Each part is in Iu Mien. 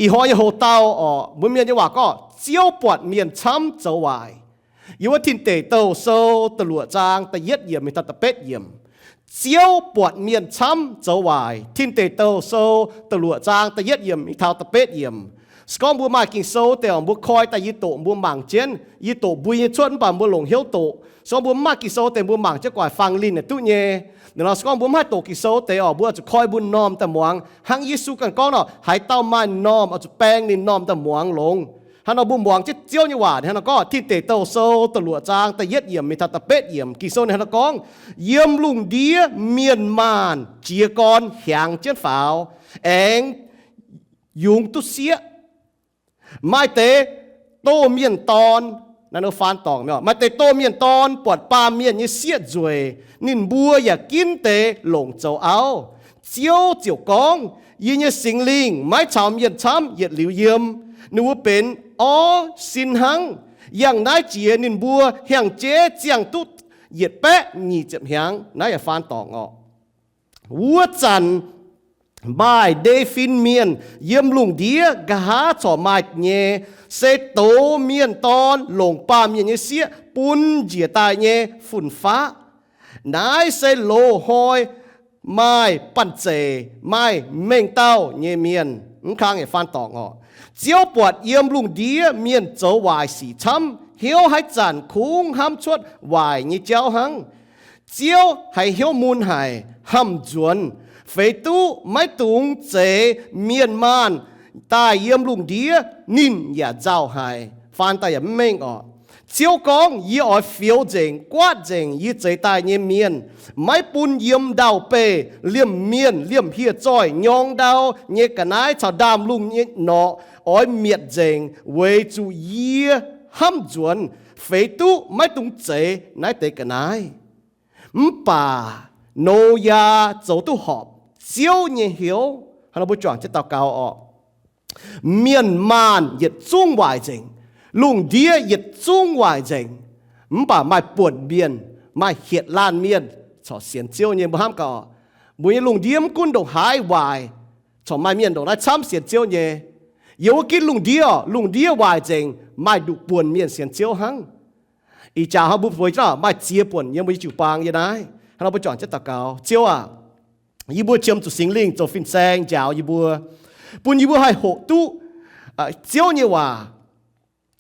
Ih hnoi nyei hoc-dauh orqc, mbuo Mienh nyei waac gorngv, Ziouv buatc mienh camv zoux waaic. Yiem wuov Tin Deic Douh Sou da'luoqc zaang da'yietv yiemc mingh taux da'betv yiemc. Ziouv buatc mienh camv zoux waaic. Tin Deic Douh Sou da'luoqc zaang da'yietv yiemc mingh taux da'betv yiemc. Se gorngv mbuo maaih Ging-Sou deix orqc, mbuo koi daaih yie doqc mbuo mangc jienv, yie doqc mbui nyei cuotv mv baac mbuo longc hnyouv doqc. Se gorngv mbuo mv maaih Ging-Sou deix mbuo mangc jienv guaic fang linh naaic duqv nyei. Naaiv nor se gorngv mbuo mv haih doqc Ging-Sou deix orqc, mbuo zuqc koi mbuo m'normh daaih muangx. Hnangv Yesu ganh gorngv nor, haaix dauh maaih m'normh oix zuqc baeng ninh m'normh daaih muangx longx. Hnangv nor mbuo muangx jienv Ziouv nyei waac hnangv nor gorngv, Tin Deic Douh Sou da'luoqc zaang da'yietv yiemc mingh taux da'betv yiemc, Ging-Sou ninh hnangv nor gorngv, Yiem lungh ndiev mienh maanh jiez gorn hiaangx jienv faaux, aengx yungz duqv sieqv. Maaih deix doh mienh dorn, naaiv faan dorngc, maaih deix doh mienh dorn buatc baamh mienh nyei sieqv nzueic, ninh mbuo yaac ginv deix longc zoux auv. Ziouv ziouc gorngv, Yie nyei Singx Lingh maiv caux mienh camv yietc liuz yiem. Ninh mbuo benx orv sin hnangv. Yangh naaiv jiex ninh mbuo hiaang-jeiv ziangh duqv yietc baeqv nyic ziepc hnyangx. Naaiv yaac faan dorngc orqc. Wuov zanc maaih ndeic-fin mienh yiem lungh ndiev nqa'haav corc maaih nyei, se dox mienh dorn longc baamh mienh nyei sieqv bun njiec daaih nyei fun-faqv. Naaiv se loz-hnoi maaih banh zeic, maaih mengh dauh nyei mienh. Mv kang yaac faan dorngc orqc. Ziouv buatc yiem lungh ndiev mienh zoux waaic sic camv, hnyouv haaix zanc kungx hnamv cuotv waaic nyei jauv hnangv. Ziouv haiz hnyouv mun haic, hnamv nzuonx, feix duqv maiv dungx zeix mienh maanh daaih yiem lungh ndiev, ninh yaac nzauh haic. Faan daaih yaac mv mengh orqc. Ziouv gorngv, Yie oix fioux nzengc, guaatv nzengc yie zeix daaih nyei mienh, maiv bun yiem ndau-beih, liemh mienh, liemh hieh zoih, nyorng ndau nyei ga'naaiv caux ndaamv-lungh nyei norqc oix mietc nzengc, weic zuqc yie hnamv nzuonx, feix duqv maiv dungx zeix naaiv deix ga'naaiv. Mv baac Noyaa zoux duqv horpc Ziouv nyei hnyouv. Hnangv nor mbuo juangc jienv daux gaux orqc. Mienh maanh yietc zungv waaic nzengc, lungh ndiev yietc zungv waaic nzengc, mv baac maaih buonc mienh, maaih hietc laanh mienh corc sienx Ziouv nyei. Mbuo hnamv gaax, mbuo nyei lungh ndiev mv gunv ndongc haaix waaic, corc maaih mienh ndongc naaiv camv sienx Ziouv nyei. Yiem wuov gitv lungh ndiev, lungh ndiev waaic nzengc, maaih nduqc buonc mienh sienx Ziouv hnangv. Ih jaax hnangv mbuo bueix jienv maaih ziex buonc yiem mbuo nyei jiu-baang yiem naaiv. Hnangv nor mbuo juangc jienv daux gaux. Ziouv aac, yie mbuo qiemx zuqc Singx Lingh zoux fin-saeng njaaux yie mbuo, bun yie mbuo haih hoqc duqv Ziouv nyei waac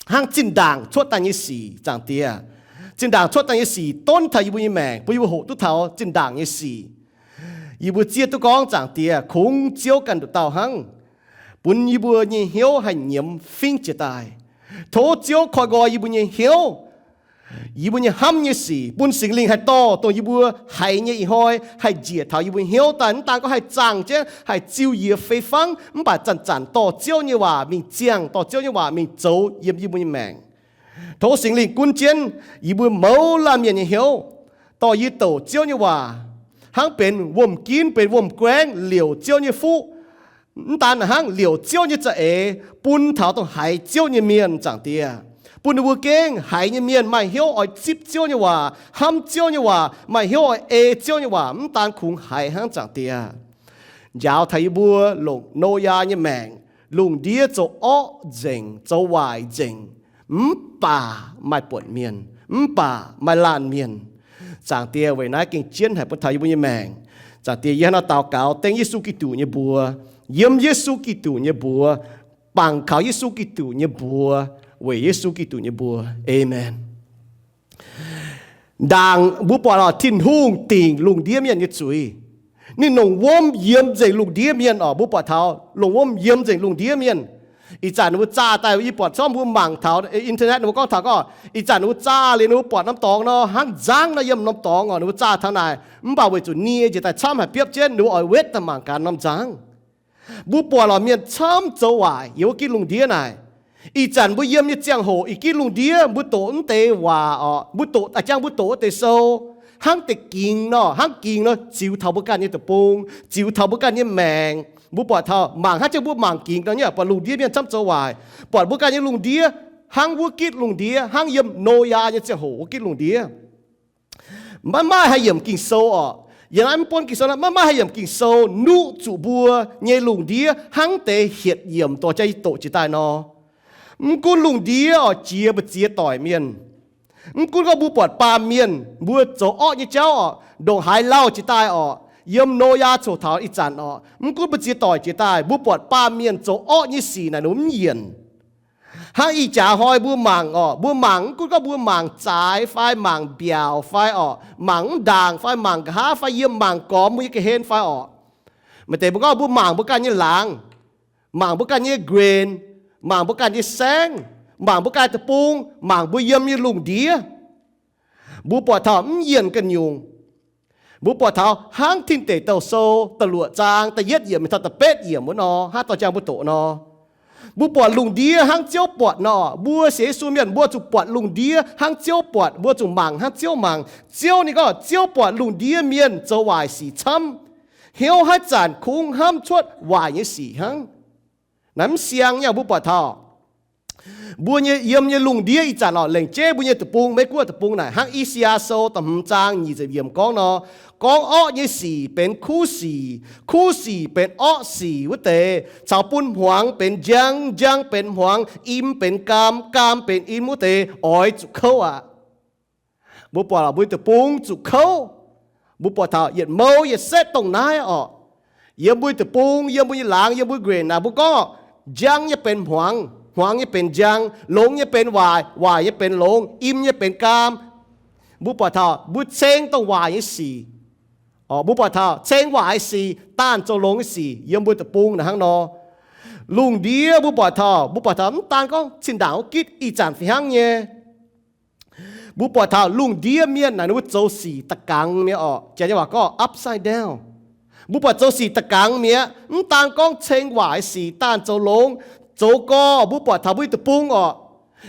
hnangv zinh ndaangc cuotv daaih nyei sic, Zaangc Diex. Zinh ndaangc cuotv daaih nyei sic donv taux yie mbuo nyei maengc, bun yie mbuo hoqc duqv taux zinh ndaangc nyei sic. Yie mbuo zieqv duqv gorngv, Zaangc Diex, kungx Ziouv ganh nduqc dauh hnangv bun yie mbuo nyei hnyouv haih nyiemz fingv jiez daaih. Tov Ziouv koi nqoi yie mbuo nyei hnyouv, yie mbuo nyei hnamv nyei sic, bun Singx Lingh haih dorh dongh yie mbuo haiz nyei ih hnoi haih njiec taux yie mbuo hnyouv daaih. Mv daan gorngv haih zaangh jienv, haih ziux yie fei fangv, mv baac zanc-zanc dorh Ziouv nyei waac mingh ziangh, dorh Ziouv nyei waac mingh zoux yiem yie mbuo nyei maengc. Tov Singx Lingh gunv jienv yie mbuo mouz laanh mienh nyei hnyouv, dorh yie douc Ziouv nyei waac hnangv benx wuom-ginv, benx wuom-guaengv liouc Ziouv nyei fuqv. Mv daan hnangv liouc Ziouv nyei za'eix bun taux dongh haiz Ziouv nyei mienh, Zaangc Diex, bun ninh mbuo gengh haiz nyei mienh maaih hnyouv oix zipv Ziouv nyei waac, hnamv Ziouv nyei waac, maaih hnyouv oix ei Ziouv nyei waac, mv daan kungx haiz hnangv, Zaangc Diex. Njaaux taux yie mbuo longc Noyaa nyei maengc, lungh ndiev zoux orqv nzengc, zoux waaic nzengc, mv baac maaih buonc mienh, mv baac maaih laanh mienh. Zaangc Diex, weic naaiv gengh jienv haic bun taux yie mbuo nyei maengc. Zaangc Diex, yie hnangv naaiv daux gaux dengv Yesu Giduc nyei mbuox, yiem Yesu Giduc nyei mbuox, bangc kaux Yesu Giduc nyei mbuox, weic Yesu Giduc nyei mbuox. Aamen. Ndaangc mbuo buatc lorqc, Tin-Hungh dingc lungh ndiev mienh nyei zuiz. Ninh longc wuom yiemx nzengc lungh ndiev mienh orqc. Mbuo buatc taux longc wuom yiemx nzengc lungh ndiev mienh. Ih zanc ninh mbuo zaah daaih, yie buatc zorqv mbuo mangc taux internet, ninh mbuo gorngv taux gorngv, ih zanc ninh mbuo zaah liuz ninh mbuo buatc norm dorngx nor hnangv nzangv nor yiem norm dorngx orqc, ninh mbuo zaah taux naaic. Mv baac weic zuqc nie njiec daaih camv haic biopv jienv, ninh mbuo oix wetv daaih mangc gaax norm nzangv. Mbuo buatc lorqc, mienh camv zoux waaic yiem wuov gitv lungh ndiev naaic. Ih zanc mbuo yiem nyei ziangh hoc, ih gitv lungh ndiev mbuo doqc mv deix waac orqc, mbuo doqc, a'jang mbuo doqc wuov deix sou, hnangv deix gingx nor, hnangv gingx nor ziux taux mbuo ganh nyei deic-bung, ziux taux mbuo ganh nyei maengc. Mbuo buatc taux mangc hnangv jienv mbuo mangc gingx nor nyei, buatc lungh ndiev mienh camv zoux waaic, buatc mbuo ganh nyei lungh ndiev hnangv wuov gitv lungh ndiev, hnangv yiem Noyaa nyei ziangh hoc wuov gitv lungh ndiev. Maiv maaih haih yiemc Ging-Sou orqc. Yiem naaiv mv buonv Ging-Sou, maiv maaih haaix yiemc Ging-Sou nuqv zuqc mbuo nyei lungh ndiev hnangv deix hietc yiemc dorh jaax doqc jiex daaih nor. Mv gunv lungh ndiev oix jiex mbu'ziex doic mienh. Mv gunv gorngv mbuo buatc baamh mienh mbuo zoux orqv nyei jauv orqc, ndongc haaix lauh jiex daaih orqc, yiem Noyaa coc taux ih zanc orqc, mv gunv mbu'ziex doic jiex daaih, mbuo buatc baamh mienh zoux orqv nyei sic naaic ninh mv yienc. Hnangv ih jaax hnoi mbuo mangc orqc, mbuo mangc mv gunv gorngv mbuo mangc zaaix fai mangc mbiaauc fai orqc, mangc mv ndaangc fai mangc nqa'haav fai yiem mangc gormx mbuo nyei ga'hlen fai orqc. Maaih deix mbuo gorngv mbuo mangc mbuo ganh nyei laangz, mangc mbuo ganh nyei nquenc, mangc mbuo ganh nyei saengv, mangc mbuo ganh deic-bung, mangc mbuo yiem nyei lungh ndiev, mbuo buatc taux mv yienc ganh nyungc. Mbuo buatc taux hnangv Tin Deic Douh Sou da'luoqc zaang da'yietv yiemc mingh taux da'betv yiemc wuov nor, hnangv dorh jang mbuo doqc nor, mbuo buatc lungh ndiev hnangv Ziouv buatc nor. Mbuo sienx Yesu mienh mbuo zuqc buatc lungh ndiev hnangv Ziouv buatc, mbuo zuqc mangc hnangv Ziouv mangc. Ziouv ninh gorngv Ziouv buatc lungh ndiev mienh zoux waaic sic camv, hnyouv haaix zanc kungx hnamv cuotv waaic nyei sic hnangv. Naaiv mv siang nyei, mbuo buatc taux mbuo nyei yiem nyei lungh ndiev ih zanc orqc, lengc jeiv mbuo nyei deic-bung, Meiv-Guoqv deic-bung naaic, hnangv I^saa^yaa Sou da'hmz zaang nyic ziepc yiemc gorngv nor, gorngv orqv nyei sic benx kuv sic, kuv sic benx orqv sic wuov deix, caux bun hmuangx benx njang, njang benx hmuangx, im benx gaam, gaam benx im wuov deix oix zuqc kouv aqv. Mbuo buatc mbuo nyei deic-bung zuqc kouv. Mbuo buatc taux yietc mouv yietc setv dongh naaiv orqc, yiem mbuo nyei deic-bung, yiem mbuo nyei laangz, yiem mbuo nquenc naaic, mbuo gorngv njang nyei benx hmuangx, hmuangx nyei benx njang, longx nyei benx waaic, waaic nyei benx longx, im nyei benx gaam. Mbuo buatc taux mbuo ceng dongh waaic nyei sic. Mbuo buatc taux ceng waaic nyei sic daanh zoux longx nyei sic yiem mbuo deic-bung naaic hnangv nor. Lungh ndiev mbuo buatc taux, mbuo buatc taux mv daan gorngv zinh ndaangc wuov gitv ih zanc fih hnangv nyei. Mbuo buatc taux lungh ndiev mienh naaic ninh mbuo zoux sic da'gangx mi'aqv orqc. Janx nyei waac gorngv upside down. Mbuo buatc zoux sic da'gangx mi'aqv. Mv daan gorngv ceng waaic sic daanh zoux longx, zoux gorx, mbuo buatc taux mbuo nyei deic-bung orqc,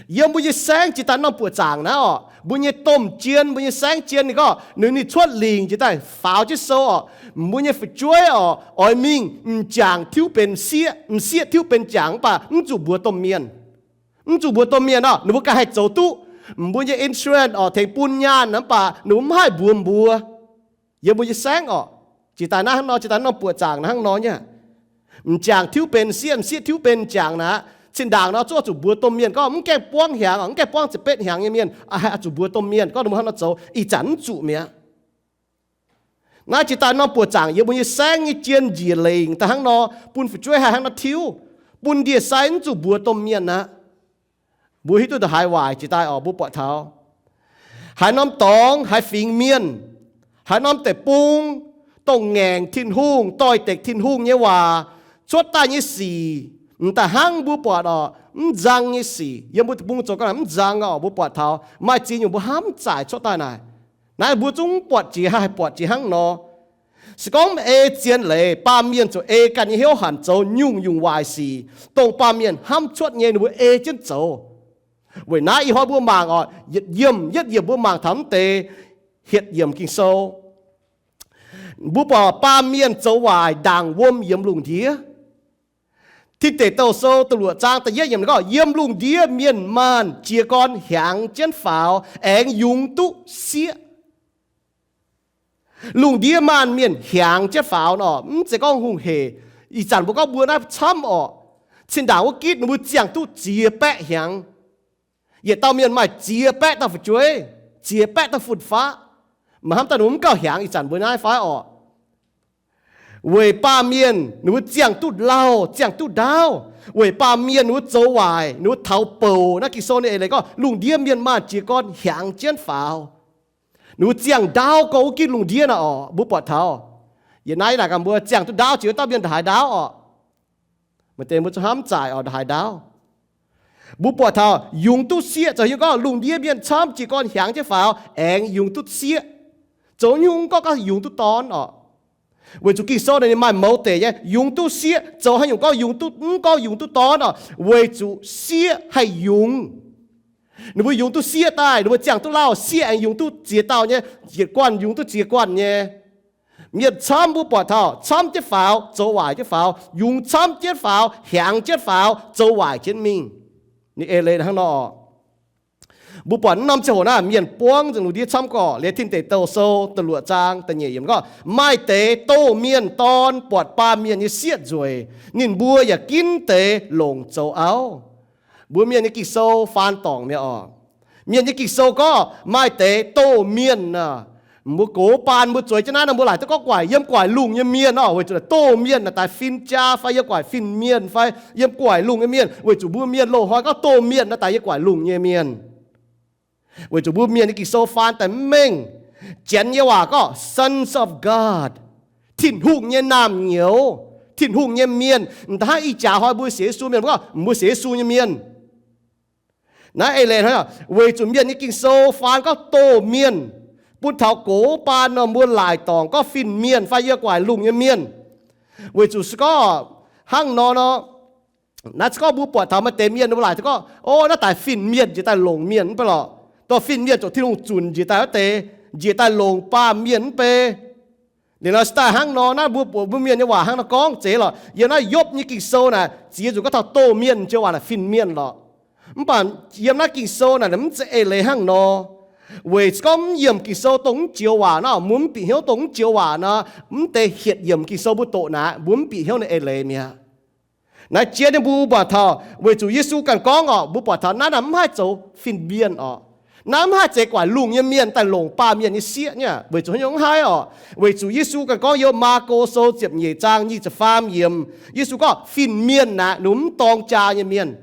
yiem mbuo nyei saengv jiex daaih norm buoqc zaangc naaiv orqc, mbuo nyei domh jien, mbuo nyei saengv jien ninh gorngv ninh, ninh cuotv lingc jiex daaih faaux jienv sou orqc, mbuo nyei fu'jueiv orqc, oix mingh m'jangc tiuv benx m'sieqv, m'sieqv tiuv benx m'jangc mv baac mv zuqc mbuox domh mienh. Mv zuqc mbuox domh mienh orqc, ninh mbuo ganh haih zoux duqv. Mbuo nyei insurance orqc tengx bun nyaanh mv baac ninh mbuo mv haih mbuox mbuo. Yiem mbuo nyei saengv orqc, jiex daaih naaiv hnangv nor, jiex daaih norm buoqc zaangc naaiv hnangv nor nyei. M'jangc tiuv benx m'sieqv, m'sieqv tiuv benx m'jangc naaic, zinh ndaangc nor zuqv zuqc mbuox domh mienh gorngv mv gaengh buangv hnyangx orqc, mv gaengh buangv ziepc betv hnyangx nyei mienh, haih zuqc mbuox domh mienh gorngv ninh mbuo hnangv nor zoux. Ih zanc mv zuqc mi'aqv. Naaiv jiex daaih norm buoqc zaangc yiem mbuo nyei saengv nyei jien njiec lengc daaih hnangv nor, bun fu'jueiv haih hnangv nor tiuv, bun ndie-sai mv zuqc mbuox domh mienh aqv. Mbuo hiuv duqv ndongc haaix waaic jiex daaih orqc, mbuo buatc taux haaix norm dorngx, haaix fingx mienh, haaix norm deic-bung, dongh ngaengc Tin-Hungh, doix-dekc Tin-Hungh nyei waac cuotv daaih nyei sic, m'daaih hnangv mbuo buatc orqc, mv nzang nyei sic. Yiem mbuo deic-bung zoux ga'naaiv mv nzang orqc, mbuo buatc taux maaih ziex nyungc mbuo hnamv zaaic cuotv daaih naaic. Naaiv mbuo zungv mv buatc jiex, haih buatc jiex hnangv nor. Se gorngv mv ei zien leiz, baamh mienh ziouc ei ganh nyei hnyouv hanc zoux nyungc-nyungc waaic sic, dongh baamh mienh hnamv cuotv nyei ninh mbuo ei jienv zoux. Weic naaiv ih hnoi mbuo mangc orqc, yietc yiemc, yietc yiemc mbuo mangc taux mv deix hietc yiemc Ging-Sou. Mbuo buatc baamh mienh zoux waaic ndaangc wuom yiemx lungh ndiev. Tin Deic Douh Sou da'luoqc zaang da'yietv yiemc gorngv, yiem lungh ndiev mienh maanh jiez gorn hiaangx jienv faaux aengx yungz duqv sieqv. Lungh ndiev maanh mienh hiaangx jienv faaux nor, mv zeiz gorngv hungh hec. Ih zanc mbuo gorngv mbuo naaiv camv orqc. Zinh ndaangc wuov gitv ninh mbuo ziangh duqv ziex baeqv hiaangx. Yietc dauh mienh maaih ziex baeqv dauh fu'jueiv, ziex baeqv dauh fun-faqv. Maaih hnamv daaih ninh mbuo mv gauh hiaangx ih zanc mbuo naaiv fai orqc? Weic baamh mienh ninh mbuo ziangh duqv lauh, ziangh duqv ndaauv. Weic baamh mienh ninh mbuo zoux waaic, ninh mbuo taux bouc. Naaiv Ging-Sou ninh eix leiz gorngv lungh ndiev mienh maanh jiez gorn hiaangx jienv faaux. Ninh mbuo ziangh ndaauv gorngv wuov gitv lungh ndiev naaiv orqc, mbuo buatc taux. Yietc naaiv naaic gaax mbuo ziangh duqv ndaauv jiex wuov dauh mienh ndongc haaix ndaauv orqc? Maaih deix mbuo zuqc hnamv zaaic orqc, ndongc haaix ndaauv. Mbuo buatc taux yungz duqv sieqv zoux haaix nyungc gorngv lungh ndiev mienh camv jiez gorn hiaangx jienv faaux aengx yungz duqv sieqv. Zoux nyungc gorngv gauh yungz duqv dorn orqc. Weic zuqc Ging-Sou naaic ninh maaih mouz deic nyei, yungz duqv sieqv zoux haaix nyungc gorngv yungz duqv, mv gorngv yungz duqv dorn orqc, weic zuqc sieqv haih yungz. Ninh mbuo yungz duqv sieqv daaih, ninh mbuo ziangh duqv lauh, sieqv aengx yungz duqv ziex dauh nyei, yietc guanh yungz duqv ziex guanh nyei. Mienh camv mbuo buatc taux camv jienv faaux, zoux waaic jienv faaux, yungz camv jienv faaux, hiaangx jienv faaux, zoux waaic jienv mingh. Ninh eix leiz hnangv nor orqc. Mbuo buatc mv norm ziangh hoc naaiv mienh buangv nzengc lungh ndiev camv gorqv. Liuz Tin Deic Douh Sou da'luoqc zaang da'nyeic yiemc gorngv, maaih deix doh mienh dorn buatc baamh mienh nyei sieqv nzueic, ninh mbuo yaac ginv deix longc zoux auv. Mbuo Mienh nyei Ging-Sou faan dorngc mi'aqv oc. Mienh nyei Ging-Sou gorngv maaih deix doh mienh aah, mbuo gox baan mbuo zueiz jienv naaiv nor, mbuo laaic duqv gorngv guaic, yiem guaic lungh nyei mienh oc, weic zuqc doh mienh naaic daaih fin-jaa fai yiem guaic lungh nyei mienh, fai yiem guaic lungh nyei mienh, weic zuqc mbuo mienh loz-hnoi gorngv doh mienh naaic daaih yiem guaic lungh nyei mienh. Weic zuqc mbuo Mienh nyei Ging-Sou faan daaih mv mengh. Janx nyei waac gorngv sons of God, Tin-Hungh nyei naamh nyouz, Tin-Hungh nyei mienh. M'daaih hnangv ih jaax hnoi mbuo sienx Yesu mienh, mbuo gorngv mbuo sienx Yesu nyei mienh. Naaiv eix leiz hnangv, weic zuqc Mienh nyei Ging-Sou faan gorngv doh mienh, bun taux gox baan nor mbuo laaic dorngc gorngv fin-mienh fai yiem guaic lungh nyei mienh. Weic zuqc se gorngv hnangv nor nor, naaiv se gorngv mbuo buatc taux maaih deix mienh mbuo laaic gorngv, o, naaiv daaih fin-mienh njiec daaih longc mienh mv bei lorqc. Dorh fin-mienh zoux Tin-Hungh zunc njiec daaih wuov deix, njiec daaih longc baamh mienh mv bei. Liuz nor se daaih hnangv nor, naaiv mbuo buatc mbuo Mienh nyei waac hnangv nor gorngv zeiz lorqc. Yiem naaiv Yopv nyei Ging-Sou naaic ziex nzunc gorngv taux doh mienh joux waac naaic fin-mienh lorqc. Mv baac yiem naaiv Ging-Sou naaic mv zeiz eix leiz hnangv nor. Weic gorngv mv yiemc Ging-Sou dongh mv joux waac nor, mbuo mv bieqc hnyouv dongh mv joux waac nor, mv deix hietc yiemc Ging-Sou mbuo doqc naaic, mbuo mv bieqc hnyouv ninh eix leiz mi'aqv. Naaiv jiex nyei mbuo buatc taux, weic zuqc Yesu ganh gorngv orqc, mbuo buatc taux naaiv naaic mv haih zoux fin-mienh orqc. Naaiv mv haih zeix guaic lungh nyei mienh daaih longc baamh mienh nyei sieqv nyei, weic zuqc haaix nyungc mv haih orqc? Weic zuqc Yesu ganh gorngv yiem Maako Sou ziepc nyeic zaang nyic ziepc faam yiemc, Yesu gorngv fin-mienh naaic ninh mv dorng jaa nyei mienh.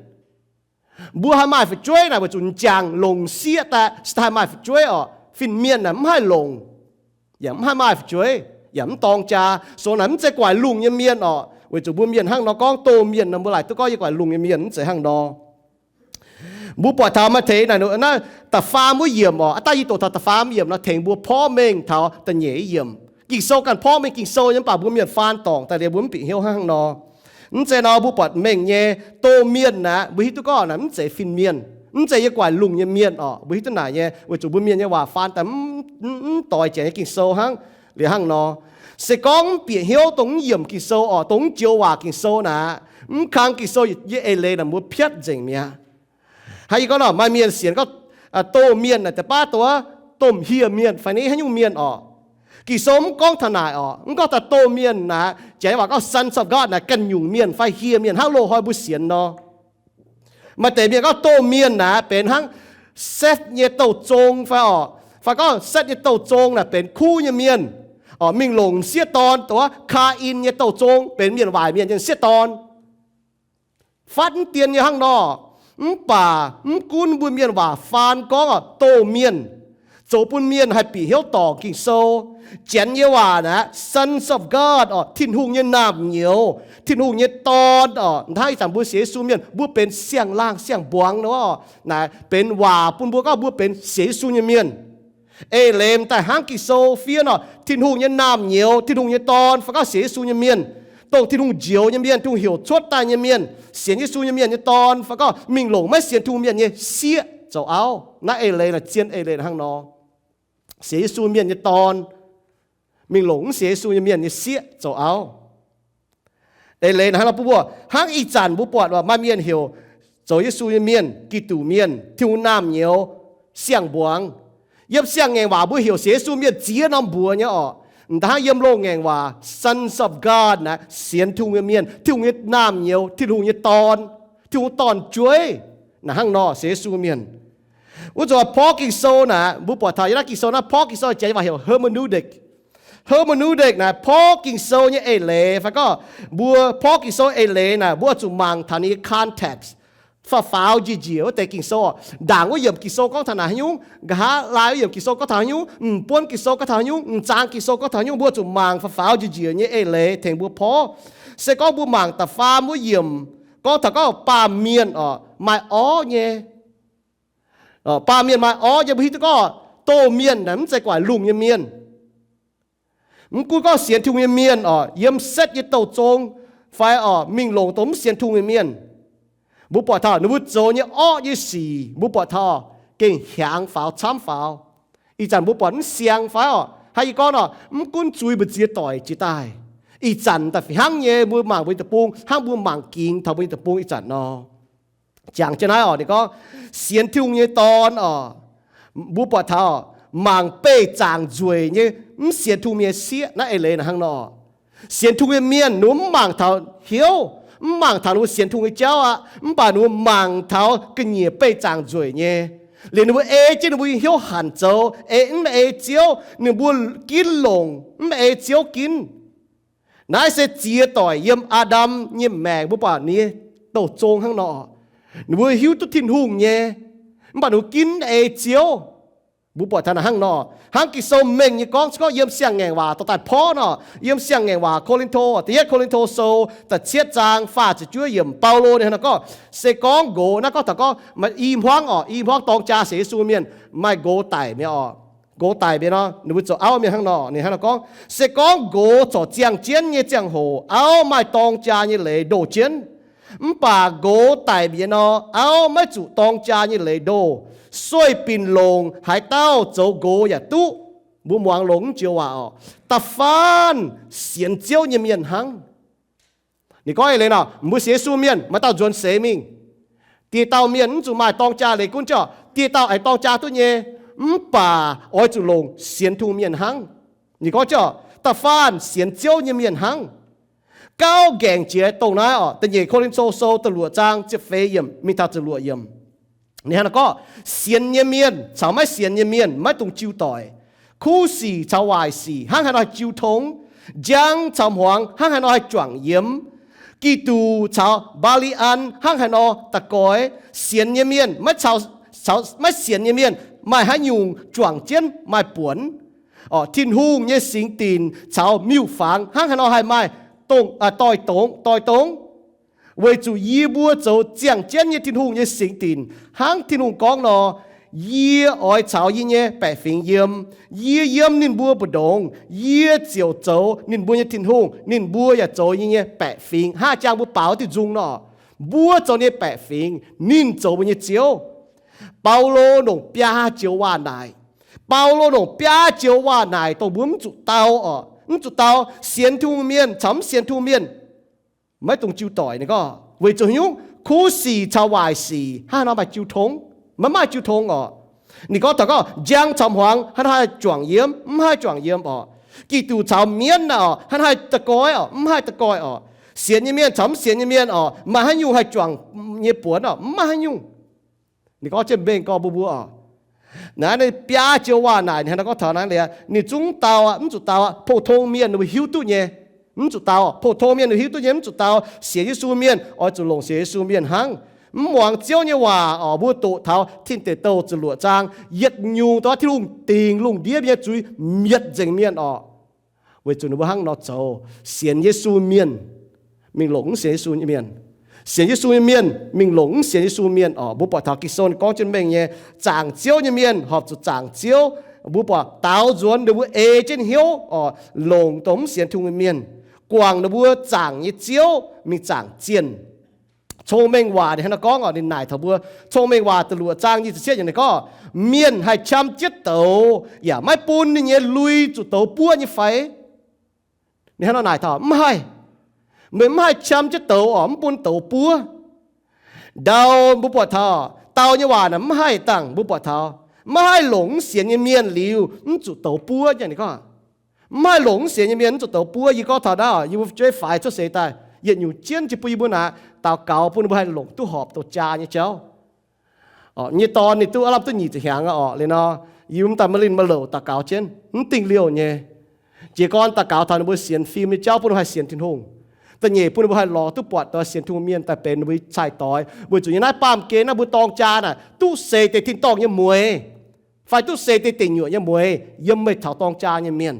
Mbuo haih maaih fu'jueiv naaic weic zuqc m'jangc longc sieqv daaih, se daaih haih maaih fu'jueiv orqc. Fin-mienh naaic mv haih longc, yaac mv haih maaih fu'jueiv, yaac mv dorng jaa. Sou naaic mv zeiz guaic lungh nyei mienh orqc. Weic zuqc mbuo mienh hnangv nor gorngv doh mienh nor, mbuo laaic duqv gorngv yiem guaic lungh nyei mienh, mv zeiz hnangv nor. Mbuo buatc taux Matv^taai naaic, naaiv da'faam wuov yiemc orqc, aav dangh yie doqc taux da'faam yiemc nor tengx mbuo porv mengh taux da'nyeic yiemc. Ging-Sou ganh porv mengh Ging-Sou nyei, mv baac mbuo mienh faan dorngc daaih liuz mbuo mv bieqc hnyouv hnangv nor. Mv zeiz nor, mbuo buatc mengh nyei doh mienh naaic, mbuo hiuv duqv gorngv naaic mv zeiz fin-mienh, mv zeiz yiem guaic lungh nyei mienh orqc. Mbuo hiuv duqv naaic nyei, weic zuqc mbuo mienh nyei waac faan daaih mv doix jiex nyei Ging-Sou hnangv liuz hnangv nor. Se gorngv mv bieqc hnyouv dongh mv yiemc Ging-Sou orqc, dongh mv joux waac Ging-Sou naaic, mv kang Ging-Sou nyei eix leiz naaic mbuo piatv nzengc mi'aqv. Hnangv yie gorngv nor, maaih mienh sienx gorngv doh mienh naaic deix baav dongh wuov domh hieh mienh fai ni haaix nyungc mienh orqc. Ging-Sou mv gorngv taux naaic orqc, mv gorngv taux doh mienh naaic. Janx waac gorngv sons of God naaic ganh nyungc mienh fai hieh mienh hnangv loz-hnoi mbuo sienx nor. Maaih deix mienh gorngv doh mienh naaic benx hnangv Seth nyei douh zong fai orqc, fai gorngv Seth nyei douh zong naaic benx kuv nyei mienh orqc, mingh longc m'sieqv dorn, dongh wuov Kaa^in nyei douh zong benx mienh waaic mienh nyei m'sieqv dorn. Fatv mv dien nyei hnangv nor. Mv baac mv gunv mbuo mienh waac faan gorngv orqc, doh mienh, zoux bun mienh haih bieqc hnyouv dorngc Ging-Sou. Janx nyei waac naaic sons of God orqc, Tin-Hungh nyei naamh nyouz, Tin-Hungh nyei dorn orqc. Hnangv ih zanc mbuo sienx Yesu mienh, mbuo benx siang-laangh siang-mbuangz nor, naaic benx waac bun mbuo gorngv mbuo benx sienx Yesu nyei mienh. Eix leiz m'daaih hnangv Ging-Sou fiev nor, Tin-Hungh nyei naamh nyouz, Tin-Hungh nyei dorn, fai gorngv sienx Yesu nyei mienh, dongh Tin-Hungh njoux nyei mienh, Tin-Hungh heuc cuotv daaih nyei mienh, sienx Yesu nyei mienh nyei dorn, fai gorngv mingh longc maiv sienx Tin-Hungh mienh nyei sieqv zoux auv. Naaiv eix leiz naaic zien eix leiz hnangv nor. Sienx Yesu mienh nyei dorn mingh longc mv sienx Yesu nyei mienh nyei sieqv zoux auv. Eix leiz hnangv nor bun mbuo, hnangv ih zanc mbuo buatc maaih mienh heuc zoux Yesu nyei mienh, Giduc mienh, Tin-Hungh naamh nyouz, siang-mbuangz. Yiem siang-ngaengc waac mbuo heuc sienx Yesu mienh ziex norm mbuox nyei orqc. M'daaih hnangv yiem loz-ngaengc waac sons of God naaic sienx Tin-Hungh nyei mienh, Tin-Hungh nyei naamh nyouz, Tin-Hungh nyei dorn, Tin-Hungh dorn-jueiv. Naaic hnangv nor sienx Yesu mienh. Wuov zanc porv Ging-Sou naaic, mbuo buatc taux yiem naaiv Ging-Sou naaiv porv Ging-Sou, janx waac heuc hermeneutic. Hermeneutic naaic porv Ging-Sou nyei eix leiz, fai gorngv mbuo porv Ging-Sou eix leiz naaic, mbuo zuqc mangc taux ninh nyei context, faaux-faaux njiec njiec wuov deix Ging-Sou. Ndaangc wuov yiemc Ging-Sou gorngv taux naaic haaix nyungc, nqa'haav laai wuov yiemc Ging-Sou gorngv taux haaix nyungc, m'buonv Ging-Sou gorngv taux haaix nyungc, m'zang Ging-Sou gorngv taux haaix nyungc, mbuo zuqc mangc faaux-faaux njiec njiec nyei eix leiz tengx mbuo porv. Se gorngv mbuo mangc da'faam wuov yiemc gorngv taux gorngv baamh mienh orqc, maaih orv nyei. Baamh mienh maaih orv nyei, mbuo hiuv duqv gorngv doh mienh naaic mv zeiz guaix lungh nyei mienh. Mv gunv gorngv sienx Tin-Hungh nyei mienh orqc, yiem Setv nyei douh zong fai orqc mingh longc dongh mv sienx Tin-Hungh nyei mienh, mbuo buatc taux ninh mbuo zoux nyei orqv nyei sic, mbuo buatc taux gengh hiaangx faaux camv faaux. Ih zanc mbuo buatc mv siang fai orqc, hnangv yie gorngv nor, mv gunv zuiz mbu'ziex doic jiex daaih, ih zanc daaih fih hnangv nyei mbuo mangc mbuo nyei deic-bung hnangv mbuo mangc gingx taux mbuo nyei deic-bung ih zanc nor. Jangx jienv naaiv oc, ninh gorngv, sienx Tin-Hungh nyei dorn oc, mbuo buatc taux mangc beih zaangc nzueic nyei mv sienx Tin-Hungh mienh sieqv. Naaiv eix leiz naaic hnangv nor, sienx Tin-Hungh nyei mienh ninh mbuo mv mangc taux hnyouv, mv mangc taux ninh mbuo sienx Tin-Hungh nyei jauv aqv, mv baac ninh mbuo mangc taux ga'nyiec beih zaangc nzueic nyei, liuz ninh mbuo ei jienv ninh mbuo nyei hnyouv hanc zoux, ei mv ei Ziouv, ninh mbuo ginv longc mv ei Ziouv ginv. Naaiv se ziex doic yiem Aa^ndam nyei maengc mbuo buatc ninh nyei douh zong hnangv nor. Ninh mbuo hiuv duqv Tin-Hungh nyei, mv baac ninh mbuo ginv ei Ziouv. Mbuo buatc taux naaic hnangv nor, hnangv Ging-Sou mengh nyei gorngv, se gorngv yiem Siang-Ngaengc Waac dorh daaih porv nor, yiem Siang-Ngaengc Waac Ko^lin^to, da'yietv Ko^lin^to Sou da'cietv zaang faah ziepc juov yiemc, Baulo ninh hnangv nor gorngv, se gorngv nqox, naaiv gorngv taux gorngv maaih i hmuangv oc, i hmuangv dorng jaa sienx Yesu mienh maaih nqox daic mi'aqv oc. Nqox daic mi'aqv nor, ninh mbuo zoux auv mienh hnangv nor, ninh hnangv nor gorngv, se gorngv nqox corc ziangh jienv nyei ziangh hoc auv maaih dorng jaa nyei leiz ndoh jienv, mv baac nqox daic mi'aqv nor, auv maiv zuqc dorng jaa nyei leiz ndoh. Sueih binc longc haaix dauh zoux nqox yaac duqv. Mbuo muangx longx joux waac oc. Da'faanh sienx Ziouv nyei mienh hnangv. Ninh gorngv eix leiz nor, mbuo sienx Yesu mienh maaih dauh nzuonx seix mingh. Dieh dauh mienh mv zuqc maaih dorng jaa leiz gunv, dieh dauh aengx dorng jaa duqv nyei, mv baac oix zuqc longc sienx Tin-Hungh mienh hnangv. Ninh gorngv, da'faanh sienx Ziouv nyei mienh hnangv. Gauh nqaengc jiex dongh naaiv oc, da'nyeic Ko^lin^to Sou da'luoqc zaang ziepc feix yiemc mingh taux ziepc luoqc yiemc. Ninh hnangv naaiv gorngv, sienx nyei mienh caux maiv sienx nyei mienh maiv dungx jiu doic. Kuv sic caux waaic sic hnangv haaix nor haih jiu tong? Njang caux hmuangx hnangv haaix nor haih juangc yiemx? Giduc caux Mbaa^li^an hnangv haaix nor da'goix? Sienx nyei mienh maiv caux, caux maiv sienx nyei mienh maaih haaix nyungc juangc jienv maaih buonc? Tin-Hungh nyei singx dinc caux miuc-fangx hnangv haaix nor haih maaih dongh, doix-dongx, doix-dongx? Weic zuqc yie mbuo zoux ziangh jienv nyei Tin-Hungh nyei singx dinc, hnangv Tin-Hungh gorngv nor, yie oix caux yie nyei baeqc fingx yiem, yie yiem ninh mbuo mbu'ndongx, yie ziouc zoux ninh mbuo nyei Tin-Hungh, ninh mbuo yaac zoux yie nyei baeqc fingx. Hnangv jangx mbuo baaux diuh nzung nor, mbuo zoux ninh nyei baeqc fingx, ninh zoux mbuo nyei Ziouv. Baulo longc biaa joux waac naaic. Baulo longc biaa joux waac naaic dongh mbuo mv zuqc dau oc. Mv zuqc dau, sienx Tin-Hungh mienh caux mv sienx Tin-Hungh mienh maiv dungx jiu doic. Ninh gorngv weic zuqc haaix nyungc? Kuv sic caux waaic sic hnangv haaix nor maaih jiu tong? Maiv maaih jiu tong oc. Ninh gorngv taux gorngv njang caux hmuangx hnangv haaix nor haih juangc yiemx? Mv haih juangc yiemx oc. Giduc caux mienv naaic oc, hnangv haaix nor haih da'goix oc? Mv haih da'goix oc. Sienx nyei mienh caux mv sienx nyei mienh oc, maaih haaix nyungc haih juangc nyei buonc oc? Mv maaih haaix nyungc. Ninh gorngv jienv mengh gorngv mbuo mbuo oc, naaiv biaa joux waac naaic ninh hnangv nor gorngv taux naaiv liuz, ninh zungv dau aqv, mv zuqc dau aqv. Pou-tong mienh ninh mbuo hiuv duqv nyei, mv zuqc dau. Pou-tong mienh ninh hiuv duqv nyei, mv zuqc dau. Sienx Yesu mienh oix zuqc longc sienx Yesu mienh hnangv. Mv muangx Ziouv nyei waac oc, mbuo doqc taux Tin Deic Douh ziepc luoqc zaang, yietc nyungc dongh Tin-Hungh dingc lungh ndiev nyei zuiz mietc nzengc mienh oc. Weic zuqc ninh mbuo hnangv nor zoux, sienx Yesu mienh mingh longc mv sienx Yesu nyei mienh, sienx Yesu nyei mienh mingh longc mv sienx Yesu mienh oc. Mbuo buatc taux Ging-Sou ninh gorngv jienv mengh nyei, zaangc Ziouv nyei mienh horpc zuqc zaangc Ziouv. Mbuo buatc daaux nzuonx ninh mbuo ei jienv hnyouv oc, longc dongh mv sienx Tin-Hungh nyei mienh, guangc ninh mbuo zaangc nyei ziouv mingh zaangc zienh. Cong-Mengh Waac ninh hnangv nor gorngv oc, ninh naaic taux mbuo, Cong-Mengh Waac da'luoqc zaang nyic ziepc cietv yiemc ninh gorngv, mienh haih qam jienv douz yaac maiv bun ninh nyei lui zuqc douz buov nyei fai? Ninh hnangv nor naaic taux, mv haih. Meih mv haih qam jienv douz oc, mv bun douz buov. Ndau mbuo buatc taux dau nyei waac naaic mv haih dangh mbuo buatc taux, maiv haih longc mv sienx nyei mienh liuz mv zuqc douz buov nyei. Ninh gorngv, mv haih longc mv sienx nyei mienh mv zuqc douz buov. Yie gorngv taux naaiv oc, yie mbuo fu'jueiv faix cuotv seix daaih, yietc nyungc jienv jiex bun yie mbuo naaic, daux gaux bun ninh mbuo haih longc duqv horpc douz jaa nyei jauv. Nyei dorn ninh duqv aav lamh duqv nyic ziepc hnyangx aqv oc. Liuz nor, yie mv daaih maiv linh maiv louc daux gaux jienv, mv dingh liouh nyei. Jiez gorn daux gaux taux ninh mbuo sienx fim nyei jauv bun ninh mbuo haih sienx Tin-Hungh. Da'nyeic bun ninh mbuo haih lorz duqv buatc doix sienx Tin-Hungh mienh daaih benx ninh mbuo cai-doix. Weic zuqc yiem naaiv baamh gen naaiv mbuo dorng jaa naaic duqv seix deix tin-dorngh nyei mueix, fai duqv seix deix deic nyuoqc nyei mueix yiem meih taux dorng jaa nyei mienh.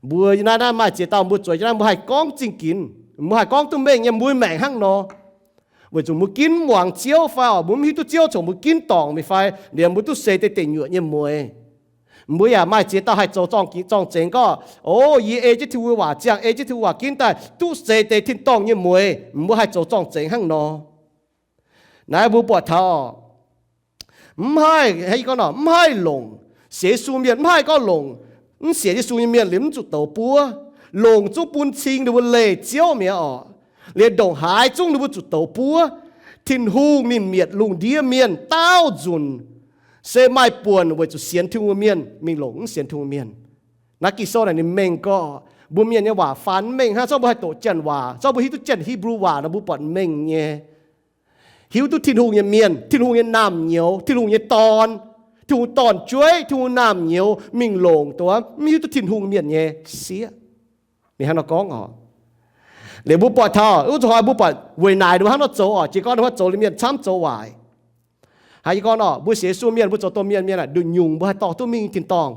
Mbuo yiem naaiv, naaiv maaih ziex dauh mbuo zueiz yiem naaiv, mbuo haih gorngv zingh ginx, mbuo haih gorngv duqv mengh nyei, mbuo maengc hnangv nor. Weic zuqc mbuo ginv muangx Ziouv fai oc, mbuo mv hiuv duqv Ziouv congx mbuo ginv dorngc meih fai, liemh mbuo duqv seix deix deic nyuoqc nyei mueix. Mbuo yaac maaih ziex dauh haih zoux zorng-ginx zorng-zengx gorngv, o, yie ei jienv Tin-Hungh waac ziangh, ei jienv Tin-Hungh waac ginv daaih duqv seix deix tin-dorngh nyei mueix, mbuo haih zoux zorng-zengx hnangv nor. Naaiv mbuo buatc taux mv haih, gorngv nor, mv haih longc sienx Yesu mienh, mv haih gorngv longc mv sienx Yesu nyei mienh liuz mv zuqc douz buov. Longc zungv bun cing ninh mbuo leih Ziouv mi'aqv oc. Liuz ndongc haaix zungv ninh mbuo zuqc douz buov. Tin-Hungh ninh mietc lungh ndiev mienh daauh nzunc se maaih buonc weic zuqc sienx Tin-Hungh mienh mingh longc mv sienx Tin-Hungh mienh. Naaiv Ging-Sou naaic ninh mengh gorngv mbuo mienh nyei waac faan mv mengh hnangv. Zorqv mbuo haih doqc Janx waac, zorqv mbuo hiuv duqv Janx-Hipv^lu waac nor, mbuo buatc mengh nyei. Hiuv duqv Tin-Hungh nyei mienh, Tin-Hungh nyei naamh nyouz, Tin-Hungh nyei dorn, Tin-Hungh dorn-jueiv, Tin-Hungh naamh nyouz mingh longc dongh mv hiuv duqv Tin-Hungh mienh nyei sieqv. Ninh hnangv nor gorngv oc. Liuz mbuo buatc taux wuov zuqc hnoi mbuo buatc weic naaic ninh mbuo hnangv nor zoux oc. Jiez gorn ninh mbuo zoux liuz mienh camv zoux waaic. Haiz yie gorngv oc, mbuo sienx Yesu mienh, mbuo zoux domh mienh, mienh aah, nduqc nyungc mbuo haih dorh duqv mingh tin-dorngh.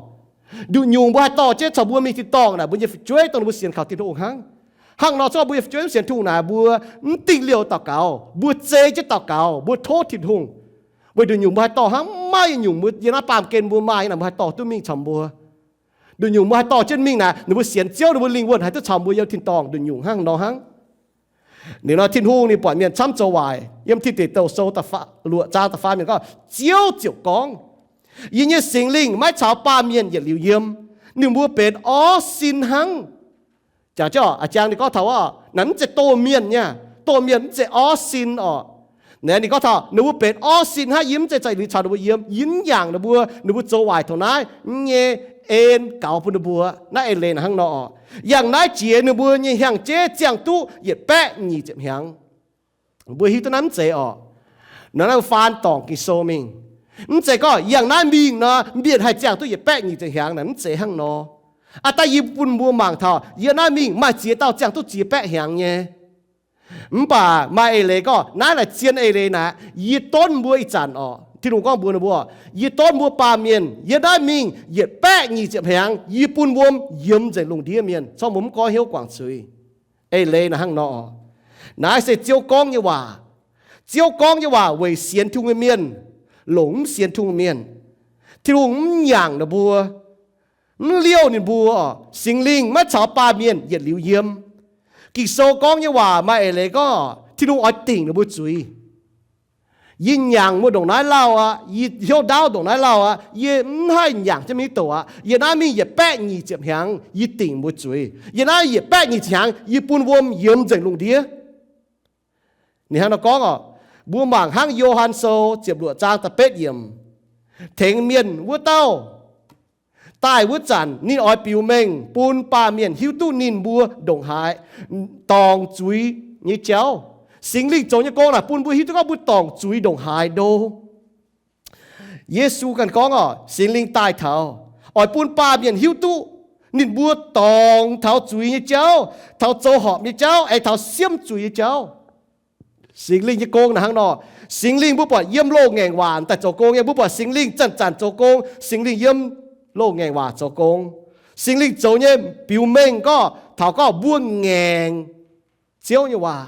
Nduqc nyungc mbuo haih dorh jienv caux mbuo mingh tin-dorngh naaic, mbuo nyei fu'jueiv dongh ninh mbuo sienx kaux Tin-Hungh hnangv. Hnangv nor zorqv mbuo nyei fu'jueiv mv sienx Tin-Hungh naaic, mbuo mv dingh liouh daux gaux, mbuo zei jienv daux gaux, mbuo tov Tin-Hungh. Weic nduqc nyungc mbuo haih dorh hnangv, mv maaih nyungc mbuo yiem naaiv baamh gen mbuo maaih naaic, mbuo haih dorh duqv mingh caux mbuo. Nduqc nyungc mbuo haih dorh jienv mingh naaic, ninh mbuo sienx Ziouv, ninh mbuo lingh wuonh haih duqv caux mbuo yiem tin-dorngh nduqc nyungc hnangv nor hnangv. Liuz nor Tin-Hungh ninh buatc mienh camv zoux waaic. Yiem Tin Deic Douh Sou luoqc zaang da'faam yiemc gorngv, Ziouv ziouc gorngv, Yie nyei Singx Lingh maiv caux baamh mienh yietc liuz yiem. Ninh mbuo benx orv sin hnangv. Jangx jienv oc, a'jang ninh gorngv taux wuov, naaiv mv zeiz doh mienh nyei, doh mienh mv zeiz orv sin oc. Naaiv ninh gorngv taux ninh mbuo benx orv sin hnangv, yie mv zeiz za'gengh caux ninh mbuo yiem, yie mv nyaangc ninh mbuo, ninh mbuo zoux waaic taux naaiv nyei en gaux bun ninh mbuo. Naaiv eix leiz naaic hnangv nor oc. Yangh naaiv jiex ninh mbuo nyei hnyangx-jeiv ziangh duqv yietc baeqv nyic ziepc hnyangx. Mbuo hiuv duqv naaiv mv zeiz oc. Nor naaiv faan dorngc Ging-Sou mingh. Mv zeiz gorngv yangh naaiv mingh nor, mienh haih ziangh duqv yietc baeqv nyic ziepc hnyangx naaic, mv zeiz hnangv nor. Aa, daaih yie bun mbuo mangc taux, yie naaiv mingh maaih ziex dauh ziangh duqv ziex baeqv hnyangx nyei. Mv baac maaih eix leiz gorngv, naaiv naaic zien eix leiz naaic, yie donv mbuo ih zanc oc. Tin-Hungh gorngv mbuox ninh mbuo, yie donv mbuo baamh mienh, yie naaiv mingh yietc baeqv nyic ziepc hnyangx, yie bun wuom yiemx nzengc lungh ndiev mienh, corc mbuo mv goiv hnyouv guangc zuiz. Eix leiz naaic hnangv nor oc. Naaiv se Ziouv gorngv nyei waac. Ziouv gorngv nyei waac weic sienx Tin-Hungh nyei mienh, longc mv sienx Tin-Hungh mienh. Tin-Hungh mv nyaangc ninh mbuo, mv liouh ninh mbuo oc. Singx Lingh maiv caux baamh mienh yietc liuz yiem. Ging-Sou gorngv nyei waac maaih eix leiz gorngv Tin-Hungh oix dingc ninh mbuo zuiz. Yie nyaangc muoz-ndongc naaiv lauh aqv, yie hnyouv ndaauv ndongc naaiv lauh aqv, yie mv haih nyaangc jienv mingh douc aqv. Yie naaiv mingh yietc baeqv nyic ziepc hnyangx, yie dingc mbuo zuiz. Yie naaiv yietc baeqv nyic ziepc hnyangx, yie bun wuom yiemx nzengc lungh ndiev. Ninh hnangv nor gorngv oc. Mbuo mangc hnangv Yo^han Sou ziepc luoqc zaang da'betv yiemc. Tengx mienh wuov dauh daaih wuov zanc, ninh oix biux mengh bun baamh mienh hiuv duqv ninh mbuo ndongc haaix dorngc zuiz nyei jauv. Singx Lingh zoux nyei gong naaic bun mbuo hiuv duqv gorngv mbuo dorngc zuiz ndongc haaix ndo. Yesu ganh gorngv oc, Singx Lingh daaih taux, oix bun baamh mienh hiuv duqv ninh mbuo dorngc taux zuiz nyei jauv, taux zoux horpc nyei jauv, aengx taux siemv zuiz nyei jauv. Singx Lingh nyei gong naaic hnangv nor. Singx Lingh mbuo buatc yiem loz-ngaengc waac daaih zoux gong nyei, mbuo buatc Singx Lingh zanc-zanc zoux gong, Singx Lingh yiem loz-ngaengc waac zoux gong. Singx Lingh zoux nyei biux mengh gorngv, taux gorngv mbuo ngaengc Ziouv nyei waac.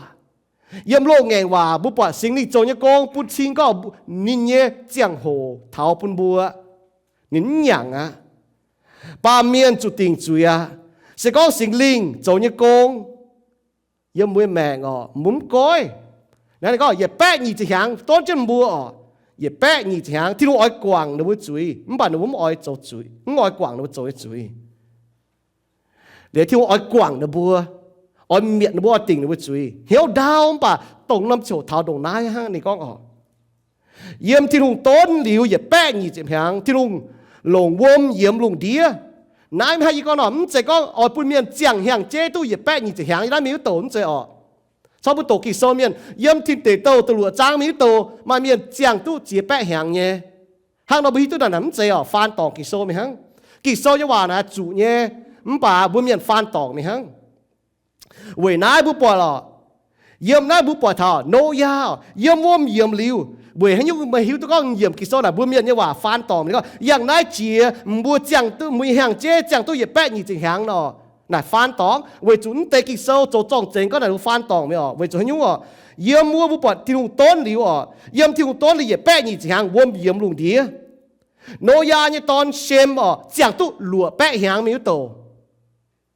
Yiem loz-ngaengc waac mbuo buatc Singx Lingh zoux nyei gong bun cing gorngv ninh nyei ziangh hoc taux bun mbuo. Ninh mv nyaangc aqv. Baamh mienh zuqc dingc zuiz aqv. Se gorngv Singx Lingh zoux nyei gong yiem mbuo maengc oc, mbuo mv goiv. Naaiv ninh gorngv yietc baeqv nyic ziepc hnyangx donv jienv mbuo oc. Yietc baeqv nyic ziepc hnyangx Tin-Hungh oix guangc ninh mbuo zuiz, mv baac ninh mbuo mv oix zoux zuiz, mv oix guangc ninh mbuo zoux nyei zuiz. Liuz Tin-Hungh oix guangc ninh mbuo, oix mietc ninh mbuo, oix dingc ninh mbuo zuiz. Hnyouv ndaauv mv baac dongh norm ziouc taux ndongc naaiv hnangv ninh gorngv oc. Yiem Tin-Hungh donv liuz yietc baeqv nyic ziepc hnyangx, Tin-Hungh longc wuom yiemx lungh ndiev. Naaiv hnangv yie gorngv nor, mv zeiz gorngv oix bun mienh ziangh hnyangx-jeiv duqv yietc baeqv nyic ziepc hnyangx yiem naaiv mingh wuov douc, mv zeiz oc. Corc mbuo doqc Ging-Sou mienh, yiem Tin Deic Douh da'luoqc zaang mingh wuov douc maaih mienh ziangh duqv ziex baeqv hnyangx nyei. Hnangv nor mbuo hiuv duqv naaic mv zeiz oc, faan dorngc Ging-Sou mingh hnangv. Ging-Sou nyei waac naaic zuqc nyei, mv baac mbuo mienh faan dorngc mingh hnangv. Weic naaiv mbuo buatc oc, yiem naaiv mbuo buatc taux Noyaa yiem wuom yiemx liuz, weic haaix nyungc meih hiuv duqv gorngv yiemc Ging-Sou naaic mbuo mienh nyei waac faan dorngc mingh gorngv, yangh naaiv jiex mbuo ziangh duqv, mbuo nyei hnyangx-jeiv ziangh duqv yietc baeqv nyic ziepc hnyangx nor, naaic faan dorngc. Weic zuqc mv deix Ging-Sou zoux zorng-zengx gorngv naaic mbuo faan dorngc mingh oc. Weic zuqc haaix nyungc oc? Yiem wuov mbuo buatc Tin-Hungh donv liuz oc, yiem Tin-Hungh donv liuz yietc baeqv nyic ziepc hnyangx wuom yiemx lungh ndiev. Noyaa nyei dorn Shem oc, ziangh duqv luoqc baeqv hnyangx mingh wuov douc.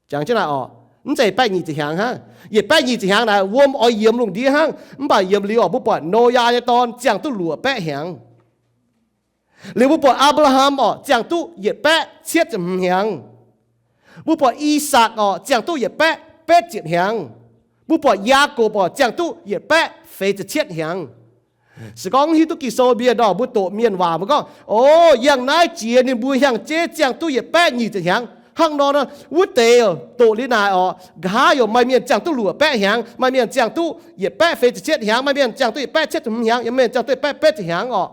Jangx jienv naaic oc, mv zeiz baeqv nyic ziepc hnyangx hnangv. Yietc baeqv nyic ziepc hnyangx naaic wuom oix yiemx lungh ndiev hnangv. Mv baac yiemx liuz oc, mbuo buatc Noyaa nyei dorn ziangh duqv luoqc baeqv hnyangx. Liuz mbuo buatc Apc^laa^ham oc, ziangh duqv yietc baeqv cietv ziepc hmz hnyangx. Mbuo buatc I^sakc oc, ziangh duqv yietc baeqv betv ziepc hnyangx. Mbuo buatc Yaakopv oc, ziangh duqv yietc baeqv feix ziepc cietv hnyangx. Se gorngv hiuv duqv Ging-Sou mienh nor, mbuo doqc mienh waac mbuo gorngv, o, yangh naaiv jiex ninh mbuo hnyangx-jeiv ziangh duqv yietc baeqv nyic ziepc hnyangx. Hnangv nor, wuov deix doqc liuz naaic orqc, nqa'haav yaac maaih mienh ziangh duqv luoqc baeqv hnyangx, maaih mienh ziangh duqv yietc baeqv feix ziepc cietv hnyangx, maaih mienh ziangh duqv yietc baeqv cietv ziepc hmz hnyangx, yaac maaih mienh ziangh duqv yietc baeqv betv ziepc hnyangx orqc.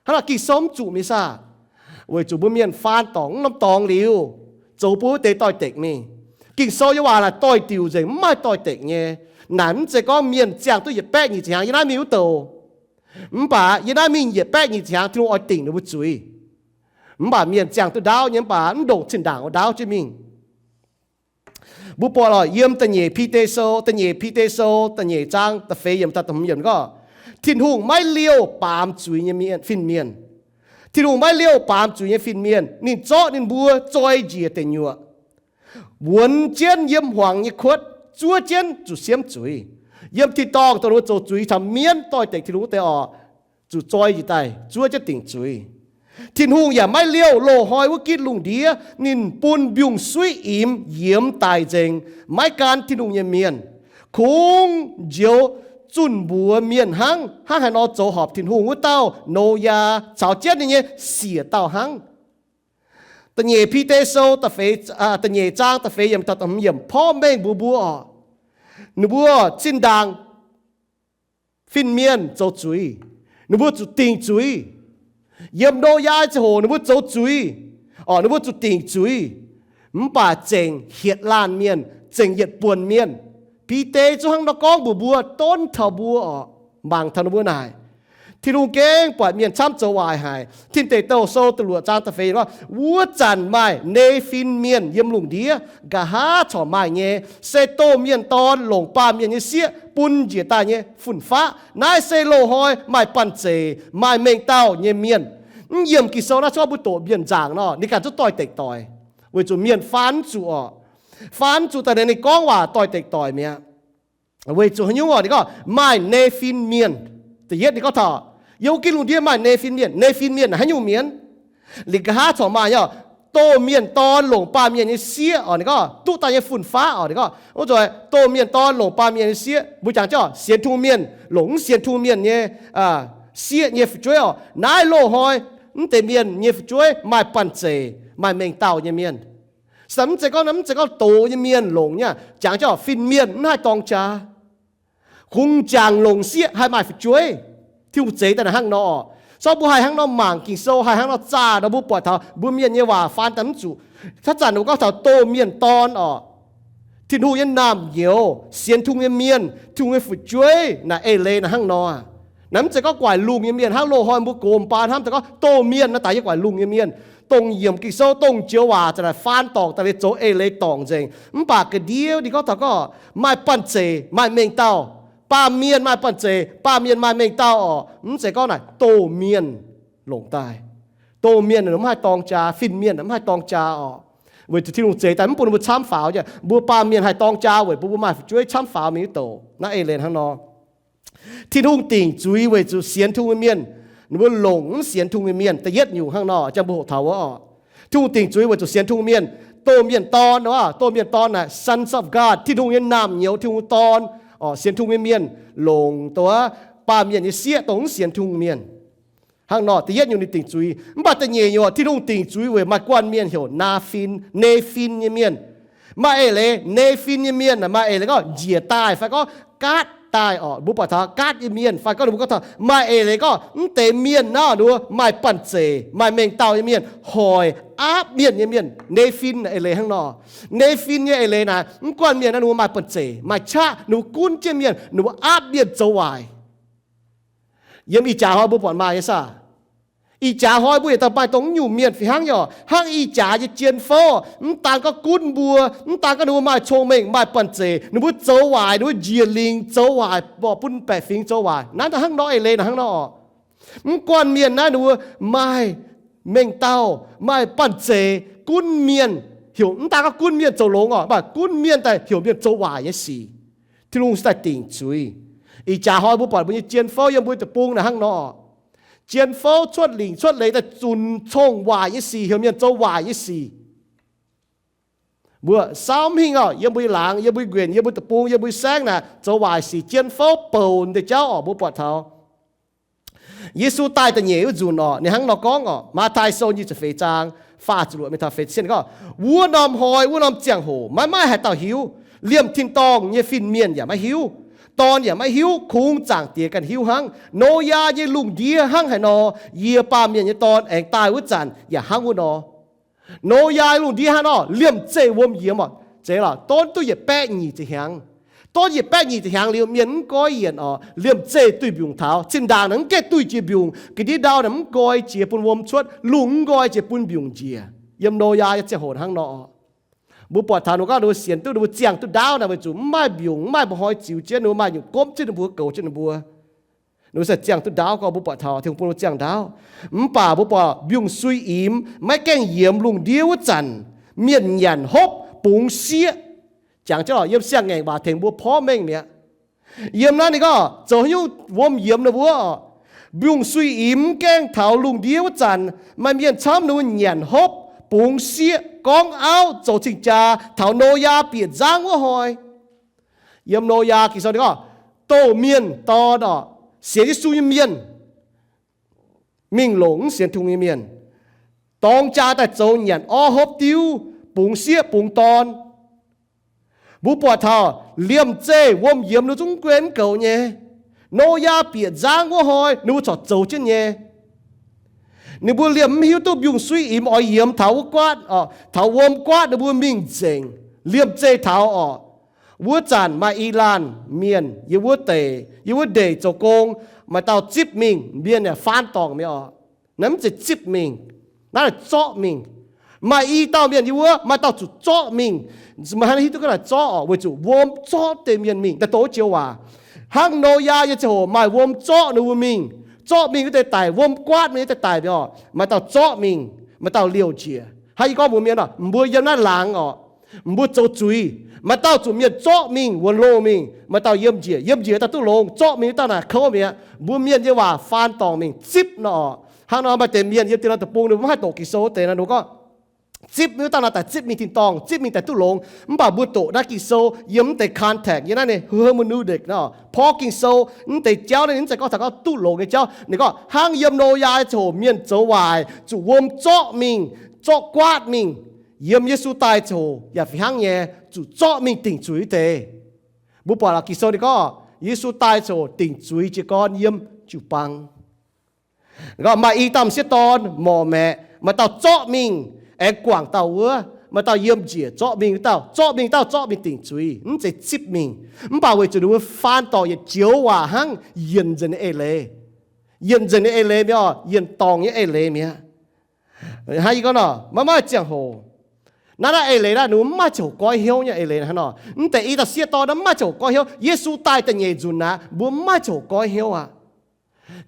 Hnangv naaic Ging-Sou mv zuqc mingh saah? Weic zuqc mbuo mienh faan dorngc mv norm dorngx liuz, zoux bun wuov deix doix-dekc mingh. Ging-Sou nyei waac naaic doix-diuc nzengc, mv maaih doix-dekc nyei. Naaic mv zeiz gorngv mienh ziangh duqv yietc baeqv nyic ziepc hnyangx yiem naaiv mingh wuov douz. Mv baac yiem naaiv mingh yietc baeqv nyic ziepc hnyangx Tin-Hungh oix dingc ninh mbuo zuiz. Mv baac mienh ziangh duqv ndaauv nyei, mv baac mv ndongc zinh ndaangc oix ndaauv jienv mingh. Mbuo buatc lorqc, yiem da'nyeic Bide Sou, da'nyeic Bide Sou, da'nyeic zaang da'feix yiemc taux da'hmz yiemc gorngv, Tin-Hungh maiv liouh baamz zuiz nyei mienh, fin-mienh. Tin-Hungh maiv liouh baamz zuiz nyei fin-mienh. Ninh zorqv ninh mbuo zoi njiec deic nyuoqc, wuonx jienv yiem hmuangx nyei kuotv, zuov jienv zuqc siemv zuiz. Yiem tin-dorngh dongh ninh mbuo zoux zuiz taux mienv doix-dekc Tin-Hungh wuov deix orqc, zuqc zoi njiec daaih zuov jienv dingc zuiz. Tin-Hungh yaac maiv liouh loz-hnoi wuov gitv lungh ndiev. Ninh bun mbiungc-suiv imx yiemx daic nzengc. Maiv gan Tin-Hungh nyei mienh, kungx njoux zunh mbuox mienh hnangv, hnangv haaix nor zoux horpc Tin-Hungh wuov dauh Noyaa caux jienv ninh nyei siec dauh hnangv. Da'nyeic Bide Sou, da'nyeic zaang da'feix yiemc taux da'hmz yiemc porv mengh mbuox mbuo orqc, ninh mbuo zinh ndaangc fin-mienh zoux zuiz, ninh mbuo zuqc dingc zuiz. Yiem Noyaa ziangh hoc ninh mbuo zoux zuiz, orqc, ninh mbuo zuqc dingc zuiz. Mv baac zengc hietc laanh mienh, zengc yietc buonc mienh. Bide zungv hnangv nor gorngv mbuox mbuo, donv taux mbuo orqc, mangc taux ninh mbuo naaic. Tin-Hungh gengh buatc mienh camv zoux waaic haic. Tin Deic Douh Sou da'luoqc zaang da'feix yiemc gorngv, wuov zanc maaih Nefin Mienh yiem lungh ndiev, nqa'haav corc maaih nyei, se doh mienh dorn longc baamh mienh nyei sieqv bun njiec daaih nyei fun-faqv. Naaiv se loz-hnoi maaih banh zeic, maaih mengh dauh nyei mienh. Mv yiemc Ging-Sou naaiv corc mbuo doqc mienh nzaangc nor, ninh ganh zungv doix-dekc doic, weic zuqc mienh faan mv zuqc orqc. Faan mv zuqc daaih ninh gorngv waac doix-dekc doic mi'aqv. Weic zuqc haaix nyungc orqc? Ninh gorngv maaih Nefin Mienh. Da'yietv ninh gorngv taux yiem wuov gitv lungh ndiev maaih Nefin Mienh. Nefin Mienh naaic haaix nyungc mienh? Lingc nqa'haav corc maaih nyei orqc, doh mienh dorn longc baamh mienh nyei sieqv orqc, ninh gorngv duqv daaih nyei fun-faqv orqc, ninh gorngv wuov nzoih doh mienh dorn longc baamh mienh nyei sieqv, mbuo jangx jienv orqc, sienx Tin-Hungh mienh longc mv sienx Tin-Hungh mienh nyei sieqv nyei fu'jueiv orqc. Naaiv loz-hnoi mv deix mienh nyei fu'jueiv maaih banh zeic, maaih mengh dauh nyei mienh. Se mv zeiz gorngv, mv zeiz gorngv doz nyei mienh longc nyei, jangx jienv orqc, fin-mienh mv haih dorng jaa. Kungx jangx longc sieqv haih maaih fu'jueiv. Tin-Hungh zeix daaih naaic hnangv nor orqc. Zorqv mbuo haih hnangv nor mangc Ging-Sou, haih hnangv nor zaah nor, mbuo buatc taux mbuo mienh nyei waac faan daaih mv zuqc. Haaix zanc mbuo gorngv taux doh mienh dorn orqc, Tin-Hungh nyei naamh nyouz, sienx Tin-Hungh nyei mienh, Tin-Hungh nyei fu'jueiv naaic eix leiz naaic hnangv nor. Naaiv mv zeiz gorngv guaix lungh nyei mienh hnangv loz-hnoi mbuo gox baan hnamv daaih gorngv doh mienh naaiv daaih yie guaix lungh nyei mienh. Dongh yiemc Ging-Sou, dongh joux waac zanc naaic faan dorngc daaih liuz zoux eix leiz dorngc nzengc. Mv baac ga'ndiev ninh gorngv taux gorngv maaih banh zeic maaih mengh dauh. Baamh mienh maaih banh zeic, baamh mienh maaih mengh dauh orqc. Mv zeiz gorngv naaic doh mienh longc daaih. Doh mienh mv haih dorng jaa, fin-mienh mv haih dorng jaa orqc. Weic zuqc Tin-Hungh zeix daaih mv bun mbuo camv faaux nyei. Mbuo baamh mienh haih dorng jaa weic bun mbuo maaih fu'jueiv camv faaux mingh nyei doqc. Naaiv eix leiz hnangv nor. Tin-Hungh dingc zuiz weic zuqc sienx Tin-Hungh nyei mienh, ninh mbuo longc mv sienx Tin-Hungh nyei mienh. Da'yietv nyungc hnangv nor, jang mbuo hoqc taux wuov orqc. Tin-Hungh dingc zuiz weic zuqc sienx Tin-Hungh mienh, doh mienh dorn, doh mienh dorn naaic sons of God, Tin-Hungh nyei naamh nyouz, Tin-Hungh dorn, sienx Tin-Hungh nyei mienh longc dongh baamh mienh nyei sieqv dongh mv sienx Tin-Hungh mienh. Hnangv nor, da'yietv nyungc ninh dingc zuiz. Mv baac da'nyeic nyungc Tin-Hungh dingc zuiz weic maaih guanh mienh heuc Naafin, Nefin nyei mienh. Maaih eix leiz Nefin nyei mienh maaih eix leiz gorngv njiec daaih fai gorngv gaatv daaih orqc. Mbuo buatc taux gaatv nyei mienh fai gorngv ninh mbuo gorngv taux maaih eix leiz gorngv mv deix mienh naaiv ninh mbuo maaih banh zeic, maaih mengh dauh nyei mienh, hoic aapv mienh nyei mienh. Nefin eix leiz hnangv nor. Nefin nyei eix leiz naaic mv guanh mienh naaiv ninh mbuo maaih banh zeic, maaih qaqv, ninh mbuo gunv jienv mienh, ninh mbuo aapv mienh zoux waaic. Yiem ih jaax hnoi mbuo buatc maaih nyei saah? Ih jaax hnoi mbuo yietc dauh maaih dongh nyungc mienh fih hnangv nyei orqc. Hnangv ih jaax nyei jien-fouv, mv daan gorngv gunv mbuo, mv daan gorngv ninh mbuo maaih cong-mengh, maaih banh zeic, ninh mbuo zoux waaic, ninh mbuo njiec lingc zoux waaic, mborqv bun baeqc fingx zoux waaic. Naaiv hnangv nor eix leiz naaic hnangv nor orqc. Mv guanh mienh naaiv ninh mbuo maaih mengh dauh, maaih banh zeic, gunv mienh, heuc mv daan gorngv gunv mienh zoux longx orqc, mv baac gunv mienh daaih heuc mienh zoux waaic nyei sic. Tin-Hungh se daaih dingc zuiz. Ih jaax hnoi mbuo buatc mbuo nyei jien-fouv yiem mbuo deic-bung naaic hnangv nor orqc. Jien-fouv cuotv lingc cuotv leiz daaih zunc cong-waaic nyei sic, heuc mienh zoux waaic nyei sic. Mbuo saauv mv hingh orqc, yiem mbuo nyei laangz, yiem mbuo nyei nquenc, yiem mbuo deic-bung, yiem mbuo nyei saengv naaic zoux waaic sic, jien-fouv bouc deix jauv orqc, mbuo buatc taux. Yesu daaih da'nyeic wuov nzunc orqc, ninh hnangv nor gorngv orqc, Matv^taai Sou nyic ziepc feix zaang faah ziepc luoqc mingh taux feix cien gorngv, Wuov norm hnoi, wuov norm ziangh hoc maiv maaih haaix dauh hiuv. Liemh tin-dorngh nyei fin-mienh yaac maiv hiuv, Dorn yaac maiv hiuv, kungx Zaangc Diex ganh hiuv hnangv. Noyaa nyei lungh ndiev hnangv haaix nor, yie, Baamh Mienh nyei Dorn, aengx daaih wuov zanc yaac hnangv wuov nor. Noyaa lungh ndiev hnangv nor, liemh zeih wuom yiemx orqc. Zeiz lorqc, donv duqv yietc baeqv nyic ziepc hnyangx. Donv yietc baeqv nyic ziepc hnyangx liuz, mienh mv goiv yienc orqc, liemh zeih duih mbiungc taux. Zinh ndaangc naaic mv gaengh duih jiex mbiungc, ga'ndiev ndau naaic mv nqoi jiex bun wuom cuotv, lungh mv nqoi jiex bun mbiungc njiec. Yiem Noyaa nyei ziangh hoc hnangv nor. Mbuo buatc taux ninh mbuo gorngv ninh mbuo sienx duqv, ninh mbuo ziangh duqv ndaauv naaic weic zuqc mv maaih mbiungc, mv maaih mba'hnoi ziux jienv ninh mbuo, maaih nyungc gomv jienv ninh mbuo, goux jienv ninh mbuo. Ninh mbuo se ziangh duqv ndaauv, gorngv mbuo buatc taux Tin-Hungh bun ninh mbuo ziangh ndaauv. Mv baac mbuo buatc mbiungc-suiv-imx maiv gaengh yiemx lungh ndiev wuov zanc, mienh nyanc hopv bungx sieqv. Jangx jienv lorqc, yiem siang-ngaengc waac tengx mbuo porv mengh mi'aqv. Yiem naaiv ninh gorngv zoux haaix nyungc wuom yiemx ninh mbuo orqc? Mbiungc-suiv-imx mv gaengh taux lungh ndiev wuov zanc, maaih mienh camv ninh mbuo nyanc hopv, bungx sieqv, gorngv auv, zoux cing-jaa, taux Noyaa bieqc nzangv wuov hnoi. Yiem Noyaa Ging-Sou ninh gorngv, doh mienh dorn orqc, sienx Yesu nyei mienh mingh longc mv sienx Tin-Hungh nyei mienh, dorng jaa daaih zoux nyanc orv hopv diuv, bungx sieqv bungx dorn. Mbuo buatc taux liemh zeih wuom yiemx ninh zungv guei mv goux nyei. Noyaa bieqc nzangv wuov hnoi ninh mbuo corc zoux jienv nyei. Ninh mbuo liemh mv hiuv duqv mbiungc-suiv-imx oix yiemx taux wuov guaatv, taux wuom guaatv ninh mbuo mingh nzengc. Liemh zeih taux orqc, wuov zanc maaih i laanh mienh yiem wuov deic, yiem wuov ndeic zoux gong, maaih dauh zipv mingh, mienh yaac faan dorngc mi'aqv orqc. Naaiv mv zeiz zipv mingh, naaiv zorqv mingh. Maaih i dauh mienh yiem wuov, maaih dauh zuqc zorqv mingh. Meih hnangv hiuv duqv gorngv naaic zorqv orqc, weic zuqc wuom zorqv deix mienh mingh daaih doqc joux waac. Hnangv Noyaa nyei ziangh hoc maaih wuom zorqv ninh mbuo mingh. Zorqv mingh wuov deix daic, wuom guaatv mingh wuov deix daic mi'aqv orqc, maaih dauh zorqv mingh, maaih dauh liouh njiec. Hnangv yie gorngv mbuox mienh orqc, mbuo yiem naaiv laangz orqc, mbuo zoux zuiz, maaih dauh zuqc mienh zorqv mingh wuonx loh mingh, maaih dauh yiem njiec, yiem njiec dauh duqv longx, zorqv mingh wuov dauh naaic kouv mi'aqv. Mbuo mienh nyei waac faan dorngc mingh zipv nor orqc. Hnangv nor maaih deix mienh yiem dien nor deic-bung ninh mbuo mv haih doqc Ging-Sou wuov deix nor, ninh gorngv zipv mingh wuov dauh naaic daaih zipv mingh tin-dorngh, zipv mingh daaih duqv longx. Mv baac mbuo doqc naaiv Ging-Sou yiem mv deix context, yiem naaiv ninh hermeneutic nor, porv Ging-Sou mv deix jauv naaiv ninh mv zeiz gorngv taux gorngv duqv longx nyei jauv. Ninh gorngv hnangv yiem Noyaa ziangh hoc mienh zoux waaic zuqc wuom zorqv mingh, zorqv guaatv mingh, yiem Yesu daaih ziangh hoc yaac fih hnangv nyei, zuqc zorqv mingh dingc zuiz wuov deix. Mbuo buatc lorqc Ging-Sou ninh gorngv Yesu daaih ziangh hoc dingc zuiz jiez gorn yiem jiu-baang. Gorngv maaih i dauh m'sieqv dorn morc maeqc, maaih dauh zorqv mingh aengx guangc dauh wuov, maaih dauh yiem njiec zorqv mingh wuov dauh, zorqv mingh dauh zorqv mingh dingc zuiz, mv zeiz zipv mingh. Mv baac weic zuqc ninh mbuo faan dorngc yietc joux waac hnangv, yienc nzengc nyei eix leiz, yienc nzengc nyei eix leiz mi'aqv, yienc dorngc nyei eix leiz mi'aqv. Hnangv yie gorngv nor, maiv maaih ziangh hoc. Naaiv naaiv eix leiz naaiv ninh mbuo mv maaih ziangh hoc goiv hnyouv nyei eix leiz hnangv nor. Mv deix i dauh sieqv dorn naaiv mv maaih ziangh hoc goiv hnyouv. Yesu daaih da'nyeic nzunc naaiv mbuo mv maaih ziangh hoc goiv hnyouv aqv.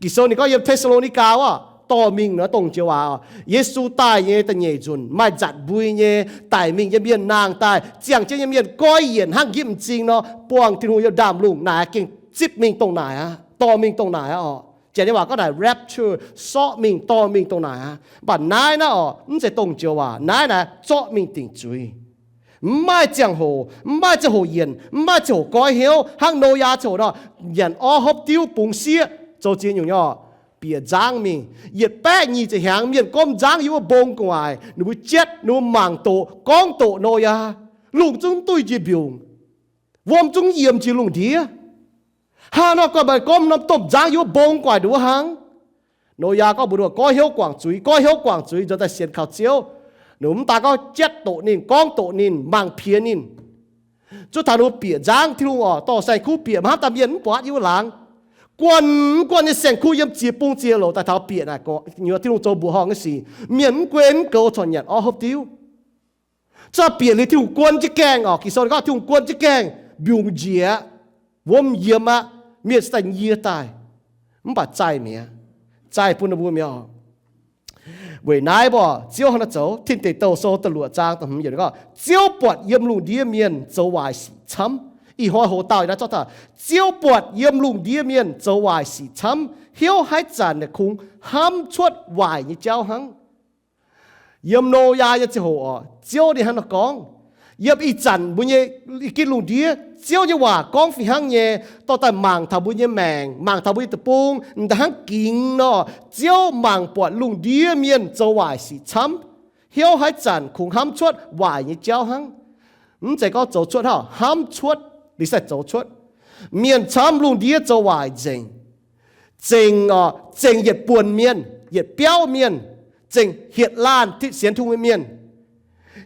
Ging-Sou ninh gorngv yiem Te^saa^lo^ni^gaa wuov, dorh mingh nor dongh joux waac oc. Yesu daaih nyei da'nyeic nzunc maaih nzatc mbui nyei daic mingh nyei mienh nangh daaih, ziangh jienv nyei mienh goiv yienc hnangv nqipv m'zing nor, buangh Tin-Hungh yiem ndaamv-lungh naaic gengh zipv mingh dongh naaic aqv, dorh mingh dongh naaic aqv oc. Janx nyei waac gorngv naaic rapture, sorqv mingh, dorh mingh dongh naaic aqv. Mv baac naaiv naaiv oc, mv zeiz dongh joux waac. Naaiv naaic zorqv mingh dingc zuiz. Mv maaih ziangh hoc, mv maaih ziangh hoc yienc, mv maaih ziangh hoc goiv hnyouv hnangv Noyaa ziangh hoc nor, nyanc orv hopv diuv bungx sieqv, zoux ziex nyungc nyei oc, bieqc nzangv mingh. Yietc baeqv nyic ziepc hnyangx mienh gomv nzangv yiem wuov mbong gu'nguaaic, ninh mbuo jietv, ninh mbuo mangc doqc, gorngv doqc Noyaa. Lungh zungv duih njiec mbiungc, wuom zungv yiemx njiec lungh ndiev. Hnangv nor gorngv maaih gomv norm domh nzangv yiem wuov mbong gu'nguaaic nduov hnangv. Noyaa gorngv mbuox ninh mbuo goiv hnyouv guangc zuiz, goiv hnyouv guangc zuiz, nzuonx daaih sienx kaux Ziouv. Ninh mbuo mv daan gorngv jietv doqc ninh, gorngv doqc ninh, mangc piex ninh. Zuov taux ninh mbuo bieqc nzangv, Tin-Hungh oc, dorh saeng-kuv bieqc, maiv hnamv daaih mienh mv buatc yiem wuov laangz. Guanh mv guanh nyei saeng-kuv yiem ziex bung ziex louc daaih taux bieqc naaic, Tin-Hungh zoux mbuoqc horngh nyei sic, mienh mv guei mv goux corc nyanc orv hopv diuv. Zuov bieqc liuz Tin-Hungh guon jienv gaengh oc. Ging-Sou gorngv Tin-Hungh guon jienv gaengh, mbiungc njiec, wuom yiemx aqv, mienh cingx daaih nyie daaih. Mv baac zaih mi'aqv, zaih bun ninh mbuo mi'aqv. Weic naaiv mbuo, Ziouv hnangv naaiv zoux. Tin Deic Douh Sou da'luoqc zaang da'hmz yiemc gorngv, Ziouv buatc yiem lungh ndiev mienh zoux waaic sic camv. Ih hnoi hoc dauh naaiv zorqv taux, Ziouv buatc yiem lungh ndiev mienh zoux waaic sic camv, hnyouv haaix zanc naaic kungx hnamv cuotv waaic nyei jauv hnangv. Yiem Noyaa nyei ziangh hoc oc, Ziouv ninh hnangv naaiv gorngv, Yiem ih zanc mbuo nyei i gin lungh ndiev, Ziouv nyei waac gorngv fih hnangv nyei, dorh daaih mangc taux mbuo nyei maengc, mangc taux mbuo nyei deic-bung, m'daaih hnangv gingx nor, Ziouv mangc buatc lungh ndiev mienh zoux waaic sic camv, hnyouv haaix zanc kungx hnamv cuotv waaic nyei jauv hnangv. Mv zeiz gorngv zoux cuotv hnangv, hnamv cuotv, li sai zoux cuotv. Mienh camv lungh ndiev zoux waaic nzengc. Zengc, zengc yietc buonc mienh, yietc biauv mienh, zengc hietc laanh sienx Tin-Hungh nyei mienh.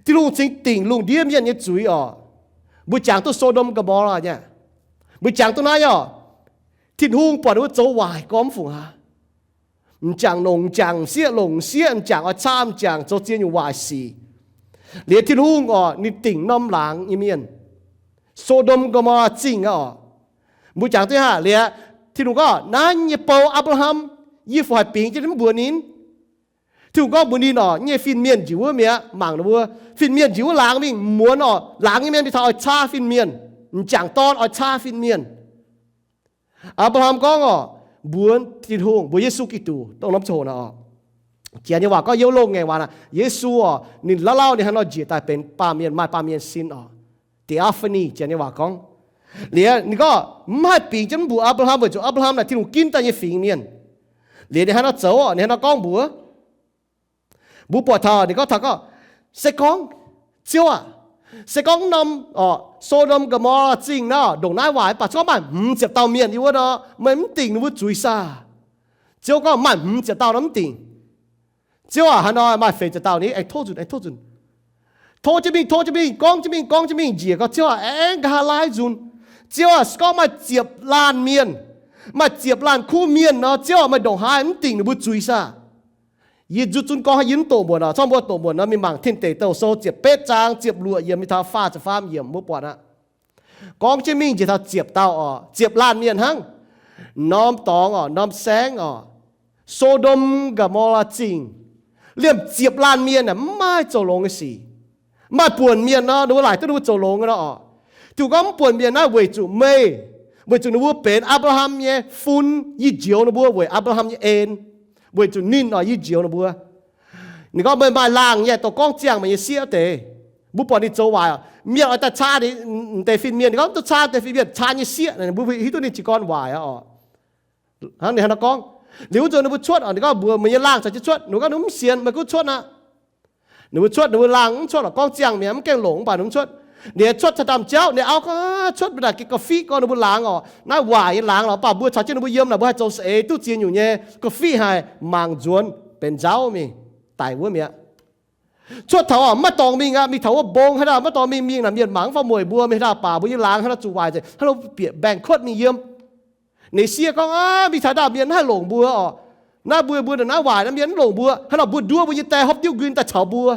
Tin-Hungh cingx dingc lungh ndiev mienh nyei zuiz oc. Mbuo jangx duqv So^ndom Go^mo^laa nyei. Mbuo jangx duqv naaiv oc. Tin-Hungh buatc ninh mbuo zoux waaic gormx fungc aqv. M'jangc longc m'jangc, m'sieqv longc m'sieqv, m'jangc oix caa m'jangc, zoux ziex nyungc waaic sic. Liuz Tin-Hungh oc, ninh dingc norm laangz nyei mienh. So^ndom Go^mo^laa Zingh aqv oc. Mbuo jangx duqv haav liuz, Tin-Hungh gorngv, naaiv nyei bou Apc^laa^ham, yie fungc haih bingx jienv mv mbuox ninh? Tin-Hungh gorngv mbuox ninh oc, nyei fin-mienh njiec wuov mi'aqv, mangc ninh mbuo. Fin-mienh njiec wuov laangz mingh, muonz oc, laangz nyei mienh mingh taux oix caa fin-mienh. M'jangc dorn oix caa fin-mienh. Apc^laa^ham gorngv oc, mbuox Tin-Hungh, mbuox Yesu Giduc, dongh norm ziangh hoc naaic oc. Janx nyei waac gorngv yiem longh ngaengc waac naaic, Yesu oc, ninh lauh lauh ninh hnangv nor njiec daaih benx baamh mienh, maaih baamh mienh sin oc. Theophany, Janx nyei waac gorngv. Liuz ninh gorngv, mv haih bingx jienv mv mbuox Apc^laa^ham weic zuqc Apc^laa^ham naaic Tin-Hungh ginv daaih nyei fingx mienh. Liuz ninh hnangv nor zoux oc, ninh hnangv nor gorngv mbuox, mbuo buatc taux ninh gorngv taux gorngv, se gorngv, Ziouv aah, se gorngv norm oc, So^ndom Go^mo^laa Zingh naaiv ndongc naaiv waaic, mv baac se gorngv maaih hmz ziepc dauh mienh yiem wuov nor, meih mv dingc ninh mbuo zuiz saah? Ziouv gorngv, maaih hmz ziepc dauh nor mv dingc. Ziouv aah, haaix nor maaih feix ziepc dauh ni? Aengx tov nzunc, aengx tov nzunc. Tov jienv mingh, tov jienv mingh, gorngv jienv mingh, gorngv jienv mingh, njiec gorngv Ziouv aah, aengx nqa'haav laai nzunc. Ziouv aah, se gorngv maaih ziepc laanh mienh, maaih ziepc laanh kuv mienh nor, Ziouv aah, meih ndongc haaix mv dingc ninh mbuo zuiz saah? Yie nzutv zunv gorngv haaix yie mv doqc muonc oc. Corc mbuo doqc muonc nor, mingh mangc Tin Deic Douh Sou ziepc betv zaang ziepc luoqc yiemc mingh taux faah ziepc faam yiemc mbuo buatc aqv. Gorngv jienv mingh njiec taux ziepc dauh oc, ziepc laanh mienh hnangv. Norm dorngx oc, norm saengv oc, So^ndom Go^mo^laa Zingh, liemh ziepc laanh mienh aah, mv maaih zoux longx nyei sic. Maaih buonc mienh nor, ninh mbuo laaic duqv ninh mbuo zoux longx nyei nor oc. Tin-Hungh gorngv mv buonc mienh naaiv weic zuqc meih, weic zuqc ninh mbuo benx Apc^laa^ham nyei fun, yie njoux ninh mbuo weic Apc^laa^ham nyei en, weic zuqc ninh oc, yie njoux ninh mbuo. Ninh gorngv meih maaih laangh nyei, dongh gorngv ziangh meih nyei sieqv wuov deix. Mbuo buatc ninh zoux waaic oc, mienh oix daaih caa ninh deix fin-mienh, ninh gorngv duqv caa deix fin-mienh, caa nyei sieqv, mbuo hiuv duqv ninh jiez gorn waaic aqv oc. Hnangv ninh hnangv nor gorngv. Liuz wuov nzunc ninh mbuo cuotv oc, ninh gorngv mbuox meih nyei laangh caux jienv cuotv. Ninh gorngv ninh mv sienx, meih gunv cuotv aqv. Ninh mbuo cuotv, ninh mbuo laangh mv cuotv oc, gorngv ziangh mi'aqv, mv gaengh longc, mv baac ninh mv cuotv. Ninh cuotv caux ndaamv-jauv, ninh auv gorngv cuotv mingh daaih ga'fitv gorngv ninh mbuo laangz oc, naaiv waaic nyei laangz lorqc, mv baac mbuo caux jienv ninh mbuo yiem naaic, mbuo haih zoux saeng-eix duqv ziex nyungc nyei ga'fitv haic, mangc nzuonx benx nzauv mingh, daic wuov mi'aqv. Cuotv taux oc, maiv dorngx mingh aqv, mingh taux wuov mbong haaix dauh, maiv dorngx mingh, mingh naaic mienh mangc mv faaux mueic mbuo, mingh haaix dauh baac mbuo nyei laangz haaix dauh zuqc waaic nzengc, haaix dauh bieqc mbaengx kuotv mingh yiem. Ninh sieqv gorngv, aav, mingh taux haaix dauh mienh mv haih longc mbuo oc. Naaiv mbuo, mbuo ndongc naaiv waaic naaiv mienh mv longc mbuo, hnangv nor mbuo nduov mbuo nyei die hopv diuv nquin daaih caux mbuo.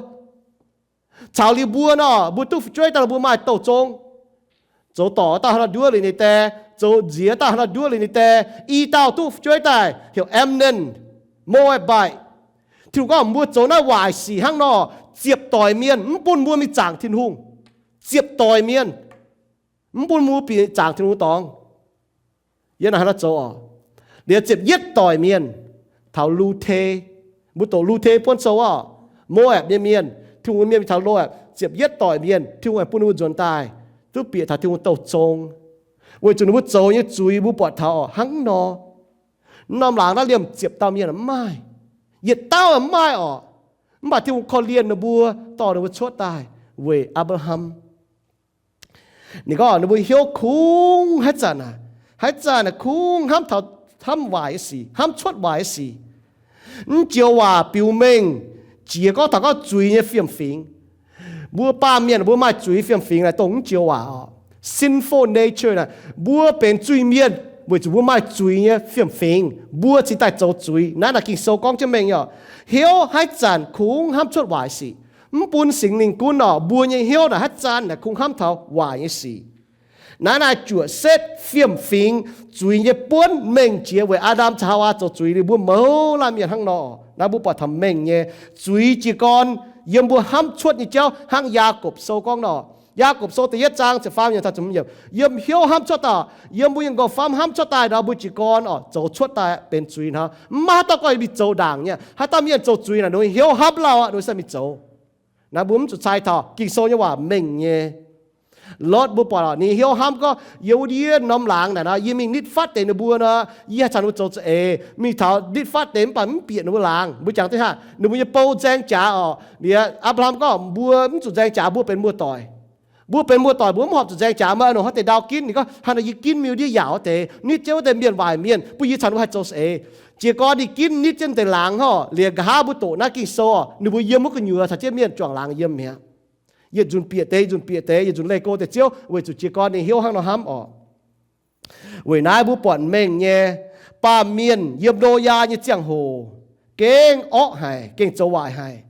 Caux liuz mbuo nor, mbuo duqv fu'jueiv daaih nor mbuo maaih douh zong. Zoux dorc dauh hnangv nor nduov liuz ninh die, zoux nziex dauh hnangv nor nduov liuz ninh die, i dauh duqv fu'jueiv daaih heuc Amnon, Moabite. Tin-Hungh gorngv mbuo zoux naaiv waaic sic hnangv nor, ziepc doic mienh mv bun mbuo mingh zaangc Tin-Hungh. Ziepc doic mienh mv bun mbuo bieqc zaangc Tin-Hungh dorngx. Yiem naaiv hnangv nor zoux oc. Liuz ziepc yietv doic mienh taux Lu^te. Mbuo doqc Lu^te buonv sou oc. Moaapc nyei mienh, Tin-Hungh mienh mingh taux Moaapc, ziepc yietv doic mienh, Tin-Hungh aengx bun ninh mbuo nzuonx daaih, duqv bieqc taux Tin-Hungh douh zong. Weic zuqc ninh mbuo zoux nyei zuiz mbuo buatc taux oc, hnangv nor. Norm laangz naaiv liemh ziepc dauh mienh mv maaih. Yietc dauh mv maaih oc. Mv baac Tin-Hungh korv-lienh ninh mbuo, dorh ninh mbuo cuotv daaih weic Apc^laa^ham. Ninh gorngv ninh mbuo hnyouv kungx haaix zanc aac, haaix zanc aac kungx hnamv taux, hnamv waaic nyei sic, hnamv cuotv waaic nyei sic. Mv joux waac biux mengh jiex gorngv taux gorngv zuiz nyei fiem-fingx. Mbuo baamh mienh mbuo maaih zuiz fiem-fingx naaic dongh mv joux waac oc. Sinful nature naaic, mbuo benx zuiz-mienh weic zuqc mbuo maaih zuiz nyei fiem-fingx, mbuo cingx daaih zoux zuiz. Naaiv naaic Ging-Sou gorngv jienv mengh nyei oc. Hnyouv haaix zanc kungx hnamv cuotv waaic sic. Mv bun Singx Lingh gunv nor, mbuo nyei hnyouv naaic haaix zanc naaic kungx hnamv taux waaic nyei sic. Naaiv naaic juoqc setv fiem-fingx zuiz nyei buonv mengh jiex weic Aa^ndam caux Haawaa zoux zuiz liuz mbuo mouz laanh mienh hnangv nor. Naaiv mbuo buatc taux mengh nyei zuiz jiez gorn yiem mbuo hnamv cuotv nyei jauv hnangv Yaakopv Sou gorngv nor. Yaakopv Sou da'yietv zaang ziepc faam yiemc taux ziepc hmz yiemc, yiem hnyouv hnamv cuotv daaih, yiem mbuo nyei nqox famv hnamv cuotv daaih nor, mbuo jiez gorn oc, zoux cuotv daaih benx zuiz hnangv. Mv maaih haaix dauh gorngv mingh zoux ndaangc nyei. Haaix dauh mienh zoux zuiz naaic, ninh hnyouv hnamv lauh aqv, ninh sai mingh zoux. Naaiv mbuo mv zuqc cai taux Ging-Sou nyei waac mengh nyei. Lot mbuo buatc ninh hnyouv hnamv gorngv, yie wuov ndiev norm laangz naaic nor, yie mingh nitv fatv deix ninh mbuo nor, yie haih caux ninh mbuo zoux za'eix. Mingh taux nitv fatv deix mv baac mv bieqc ninh mbuo laangz. Mbuo jangx duqv haav, ninh mbuo nyei bou nzaeng jaax orqc. Liuz Apc^laa^ham gorngv, mbuo mv zuqc nzaeng jaax, mbuo benx muoz-doic. Mbuo benx muoz-doic, mbuo mv horpc zuqc nzaeng jaax, maaih hnoi deix ndau ginv. Ninh gorngv, hnangv naaic yie ginv mingh wuov ndiev yaac wuov deix, nitv jienv wuov deix mienh waaic mienh, bun yie caux ninh mbuo haih zoux za'eix. Jiez gorn ninh ginv nitv jienv deix laangz orqc, liuz nqa'haav mbuo doqc naaiv Ging-Sou orqc, ninh mbuo yiem wuov gu'nyuoz caux jienv mienh juangc laangz yiem mi'aqv. Yietc nzunc bieqc deix, nzunc bieqc deix, yietc nzunc leih go deix Ziouv, weic zuqc jiez gorn ninh hnyouv hnangv nor hnamv orqc. Weic naaiv mbuo buatc mengh nyei, baamh mienh yiem Noyaa nyei ziangh hoc gengh orqv haic, gengh zoux waaic haic.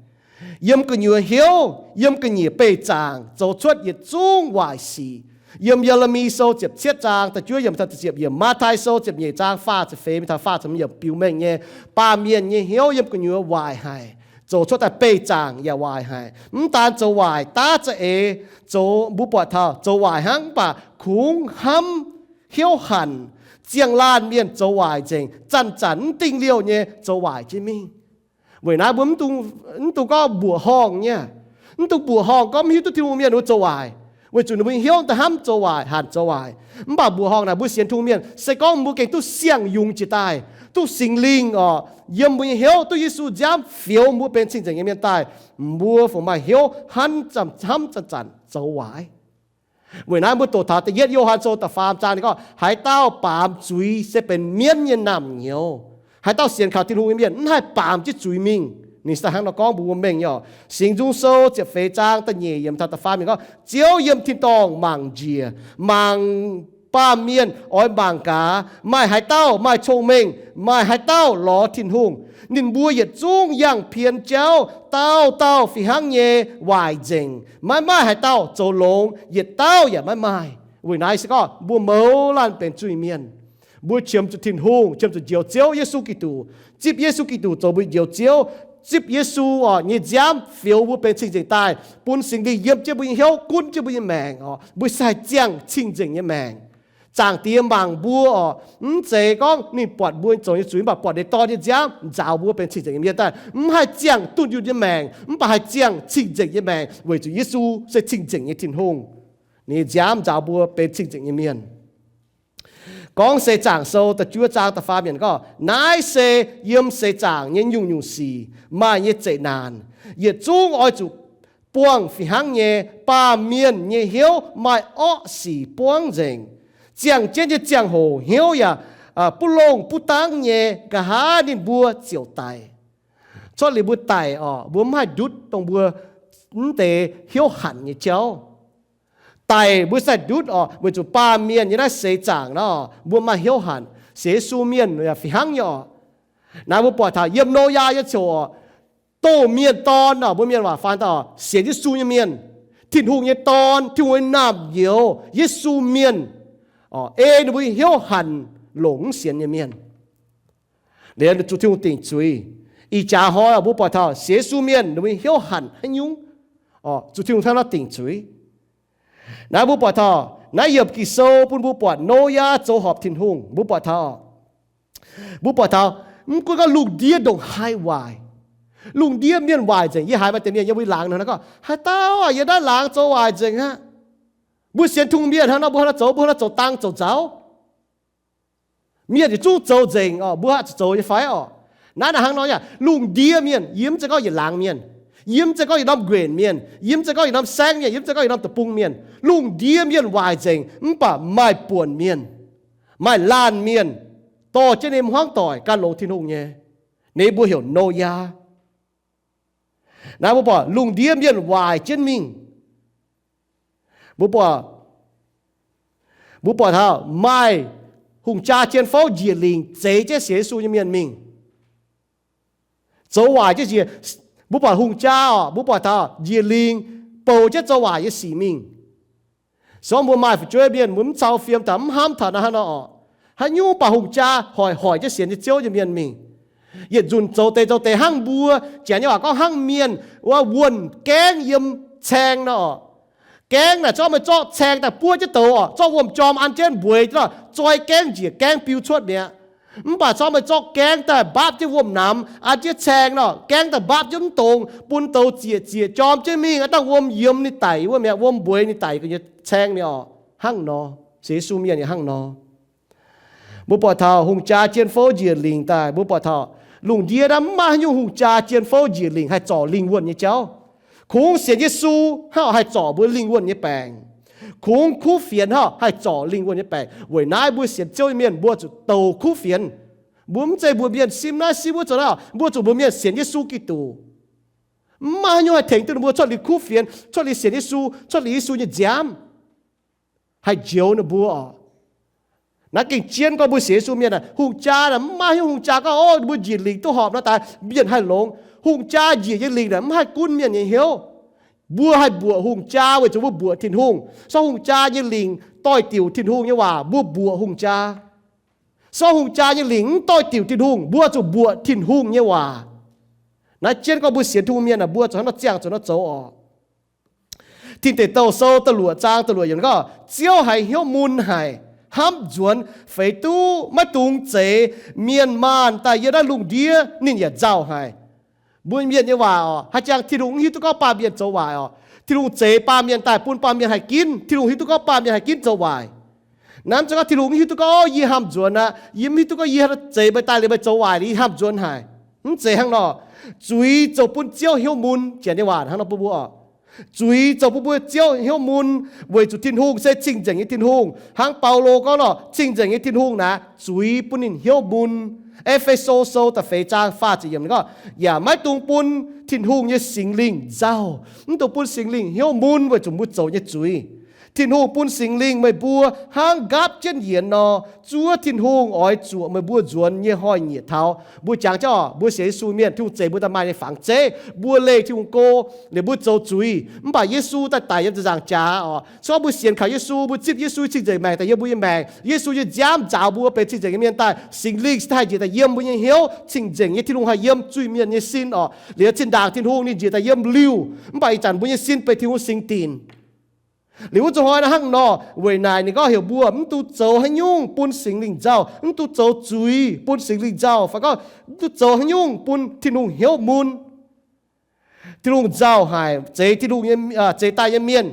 Yiem gu'nyuoz hnyouv, yiem ga'nyiec beih zaangc zoux cuotv yietc zungv waaic sic. Yiem Ye^le^mi Sou ziepc cietv zaang da'juov yiemc taux da'ziepc yiemc, Matv^tai Sou ziepc nyeic zaang faah ziepc feix mingh taux faah ziepc hmz yiemc biux mengh nyei, baamh mienh nyei hnyouv yiem gu'nyuoz waaic haic, zoux cuotv daaih beih zaangc yaac waaic haic. Mv daan zoux waaic, daav za'eix zoux, mbuo buatc taux zoux waaic hnangv, mv baac kungx hnamv hnyouv hanc, ziangh laanh mienh zoux waaic nzengc, zanc-zanc mv dingh liouh nyei zoux waaic jienv mingh. Weic naaiv mbuo mv dungx gorngv mbuoqc horngh nyei. Mv dungx mbuoqc horngh gorngv mv hiuv duqv Tin-Hungh mienh wuov zoux waaic, weic zuqc ninh mbuo hnyouv daaih hnamv zoux waaic, hanc zoux waaic. Mv baac mbuoqc horngh naaic mbuo sienx Tin-Hungh mienh, se gorngv mbuo gengh duqv siang-yungz jiex daaih, duqv Singx Lingh orqc yiem mbuo nyei hnyouv, duqv Yesu nziaamv fioux mbuo benx cing-nzengc nyei mienh daaih, mbuo fungc maaih hnyouv hnamv zanc-zanc zoux waaic. Weic naaiv mbuo doqc taux da'yietv Yo^han Sou da'faam zaang ninh gorngv, haaix dauh baamz zuiz se benx mienv nyei naamh nyouz. Haaix dauh sienx kaux Tin-Hungh nyei mienh mv haih baamz jienv zuiz mingh. Ninh se daaih hnangv nor gorngv mbuox mbuo mengh nyei orqc. Singx Nzung Sou ziepc feix zaang da'nyeic yiemc taux da'faam yiemc gorngv, Ziouv yiem tin-dorngh mangc njiec, mangc baamh mienh oix mangc gaax maaih haaix dauh maaih cong-mengh, maaih haaix dauh lorz Tin-Hungh. Ninh mbuo yietc zungv yangh pien jauv, dauh dauh fih hnangv nyei waaic nzengc. Maiv maaih haaix dauh zoux longx, yietc dauh yaac maiv maaih. Weic naaiv se gorngv mbuo mouz laanh benx zuiz-mienh, mbuo qiemx zuqc Tin-Hungh, qiemx zuqc Njoux Ziouv Yesu Giduc, zipv Yesu Giduc zoux mbuo Njoux Ziouv, zipv Yesu orqc nyei nziaamv fioux mbuo benx cing-nzengc daaih, bun Singx Lingh yiem jienv mbuo nyei hnyouv, gunv jienv mbuo nyei maengc orqc, mbuo se haih ziangh cing-nzengc nyei maengc. Zaangc Diex mangc mbuo orqc, mv zeiz gorngv ninh buatc mbuo zoux nyei zuiz, mv baac buatc ninh Dorn nyei nziaamv nzaaux mbuo benx cing-nzengc nyei mienh daaih, mv haih ziangh dunh yunh nyei maengc, mv baac haih ziangh cing-nzengc nyei maengc, weic zuqc Yesu se cing-nzengc nyei Tin-Hungh. Ninh nziaamv nzaaux mbuo benx cing-nzengc nyei mienh. Gorngv Seix Zaangc Sou da'juov zaang da'faam yiemc gorngv, naaiv se yiem seix zaangc nyei nyungc-nyungc sic maaih nyei zeqc naanc, yietc zungv oix zuqc buangh fih hnangv nyei. Baamh mienh nyei hnyouv maaih orqv sic buangv nzengc. Ziangh jienv nyei ziangh hoc hnyouv yaac buv longh buv dangv nyei, nqa'haav ninh mbuo ziouc daic. Cuotv liuz mbuo daic orqc, mbuo mv haih ndutv dongh mbuo mv deix hnyouv hanc nyei jauv. Daic mbuo se haih ndutv orqc, weic zuqc baamh mienh nyei naaiv seix zaangc nor, mbuo maaih hnyouv hanc. Sienx Yesu mienh yaac fih hnangv nyei orqc. Naaiv mbuo buatc taux yiem Noyaa nyei ziouc orqc, doh mienh dorn orqc, mbuo mienh waac faan daaih orqc, sienx Yesu nyei mienh, Tin-Hungh nyei Dorn, Tin-Hungh nyei naamh nyouz, Yesu mienh orqc, ei ninh mbuo hnyouv hanc longc mv sienx nyei mienh. Liuz zuqc Tin-Hungh dingc zuiz. Ih jaax hnoi orqc, mbuo buatc taux sienx Yesu mienh ninh mbuo hnyouv hanc haaix nyungc orqc, zuqc Tin-Hungh hnangv nor dingc zuiz. Naaiv mbuo buatc taux naaiv yiemc Ging-Sou bun mbuo buatc Noyaa zoux horpc Tin-Hungh. Mbuo buatc taux, mbuo buatc taux mv gunv gorngv lungh ndiev ndongc haaix waaic, lungh ndiev mienh waaic nzengc. Yie haiz maaih deix mienh yiem mbuo laangz nor gorngv, haaix dauh yiem naaiv laangz zoux waaic nzengc aqv. Mbuo sienx Tin-Hungh mienh hnangv nor, mbuo hnangv nor zoux, mbuo hnangv nor zoux dang zoux nzauv. Mienh yietc zungv zoux nzengc orqc, mbuo hnangv nor zoux nyei fai orqc? Naaiv naaic hnangv nor yaac lungh ndiev mienh, yie mv zeiz gorngv yietc laangz mienh, yie mv zeiz gorngv yietc norm nquenc mienh, yie mv zeiz gorngv yietc norm saengv mienh, yie mv zeiz gorngv yietc norm deic-bung mienh. Lungh ndiev mienh waaic nzengc, mv baac maaih buonc mienh, maaih laanh mienh dorh jienv nyei hmuangv doic gan longx Tin-Hungh nyei. Ninh mbuo heuc Noyaa. Naaiv mbuo buatc lungh ndiev mienh waaic jienv mingh. Mbuo buatc, mbuo buatc taux maaih hungh jaa cien fouv njiec lingc zeix jienv sienx Yesu nyei mienh mingh, zoux waaic jienv njiec. Mbuo buatc hungh jaa orqc, mbuo buatc taux njiec lingc bouc jienv zoux waaic nyei sic mingh. Se gorngv mbuo maaih fu'jueiv mienh, mbuo mv cau fiem daaih mv hnamv taux naaiv hnangv nor orqc, haaix nyungc baac hungh jaa hoic hoic jienv sienx nyei Ziouv nyei mienh mingh. Yietc nzunc zoux deix zoux deix hnangv mbuo, janx nyei waac gorngv hnangv mienh wuov wuonh gaengv yiem caeng nor orqc. Gaengv naaic zorqv meih zorqv caeng daaih buov jienv douz orqc, zorqv wuom-jorm an jienv mbueix jienv nor, zoi gaengv njiec gaengv biu cuotv mi'aqv. Mv baac corc meih zorqv gaengv daaih mbaapv jienv wuom-namx, an jienv caeng nor, gaengv daaih mbaapv jienv mv dongz, bun douz zieqc zieqc jorm jienv mingh, a'dangh wuom yiemx ninh daic wuov mi'aqv, wuom mbueix ninh daic gu'nyuoz caeng mi'aqv oc. Hnangv nor, sienx Yesu mienh yaac hnangv nor. Mbuo buatc taux hungh jaa jien fouv njiec lingc daaih, mbuo buatc taux lungh ndiev naaiv mv maaih haaix nyungc hungh jaa jien fouv njiec lingc haih zorc lingh wuonh nyei jauv. Kungx sienx Yesu hnangv haih zorc mbuo lingh wuonh nyei baengc. Kungx kuv fienx hnangv haih zorc lingh wuonh nyei baengc. Weic naaiv mbuo sienx Ziouv nyei mienh mbuo zuqc douc kuv fienx. Mbuo mv zeiz mbuox mienh sim naaiv sim wuov zoux naaiv, mbuo zuqc mbuox mienh sienx Yesu Giduc. Mv maaih haaix nyungc haih tengx duqv ninh mbuo cuotv liuz kuv fienx, cuotv liuz sienx Yesu, cuotv liuz Yesu nyei nziaamv. Haih njoux ninh mbuo oc. Naaiv gengh jienv gorngv mbuo sienx Yesu mienh aah, hungh jaa naaic mv maaih haaix nyungc hungh jaa gorngv, o, mbuo njiec lingc duqv horpc nor daaih mienh haih longx. Hungh jaa njiec nyei lingc naaic mv haih gunv mienh nyei hnyouv. Mbuo haih mbuoqc hungh jaa weic zuqc mbuo mbuoqc Tin-Hungh. Se gorngv hungh jaa nyei lingc doix-diuc Tin-Hungh nyei waac, mbuo mbuoqc hungh jaa. Se gorngv hungh jaa nyei lingc mv doix-diuc Tin-Hungh, mbuo zuqc mbuoqc Tin-Hungh nyei waac. Naaiv jienv gorngv mbuo sienx Tin-Hungh mienh aah, mbuo zuqc hnangv nor ziangh zuqc nor zoux oc. Tin Deic Douh Sou da'luoqc zaang da'luoqc yiemc gorngv, Ziouv haiz hnyouv mun haic, hnamv nzuonx, feix duqv maiv dungx zeix mienh maanh daaih yiem naaiv lungh ndiev, ninh yaac nzauh haic. Mbuo mienh nyei waac oc, haaix jangx Tin-Hungh mv hiuv duqv gorngv baamh mienh zoux waaic oc. Tin-Hungh zeix baamh mienh daaih bun baamh mienh haih ginv. Tin-Hungh hiuv duqv gorngv baamh mienh haih ginv zoux waaic. Naaiv mv zeiz gorngv Tin-Hungh mv hiuv duqv gorngv, o, yie hnamv nzuonx aqv, yie mv hiuv duqv gorngv yie zeix meih daaih liuz meih zoux waaic liuz yie hnamv nzuonx haic. Mv zeiz hnangv nor. Zuiz zoux bun Ziouv hnyouv mun, janx nyei waac hnangv nor bun mbuo oc. Zuiz zoux bun mbuo Ziouv hnyouv mun, weic zuqc Tin-Hungh se cing-nzengc nyei Tin-Hungh. Hnangv Baulo gorngv nor, cing-nzengc nyei Tin-Hungh naaic zuiz bun ninh hnyouv mun. E^fe^so Sou da'feix zaang faah ziepc yiemc gorngv, yaac maiv dungx bun Tin-Hungh nyei Singx Lingh nzauh. Mv dungx bun Singx Lingh hnyouv mun weic zuqc mbuo zoux nyei zuiz. Tin-Hungh bun Singx Lingh meih mbuo hnangv nqaapv jienv yienx nor, zuov Tin-Hungh oix zuoqc meih mbuo nzuonx nyei hnoi-nyieqc taux. Mbuo jangx jauv, mbuo sienx Yesu mienh, Tin-Hungh zeix mbuo daaih maaih nyei fangx zeiv, mbuo leih Tin-Hungh go, liuz mbuo zoux zuiz. Mv baac Yesu daaih daic yiem ziepc nzaangc jaax oc. Se gorngv mbuo sienx kaux Yesu, mbuo zipv Yesu cing-nzengc maengc daaih yiem mbuo nyei maengc, Yesu nyei nziaamv nzaaux mbuo benx cing-nzengc nyei mienh daaih, Singx Lingh se haih njiec daaih yiem mbuo nyei hnyouv, cing-nzengc nyei Tin-Hungh haih yiem zuiz-mienh nyei sin oc. Liuz zinh ndaangc Tin-Hungh ninh njiec daaih yiem liuh, mv baac ih zanc mbuo nyei sin benx Tin-Hungh singx dinc. Liuz wuov zuqc hnoi naaiv hnangv nor, weic naaic ninh gorngv heuc mbuo mv dungx zoux haaix nyungc bun Singx Lingh nzauh, mv dungx zoux zuiz bun Singx Lingh nzauh, fai gorngv mv dungx zoux haaix nyungc bun Tin-Hungh hnyouv mun. Tin-Hungh nzauh haic zeix Tin-Hungh nyei, zeix daaih nyei mienh,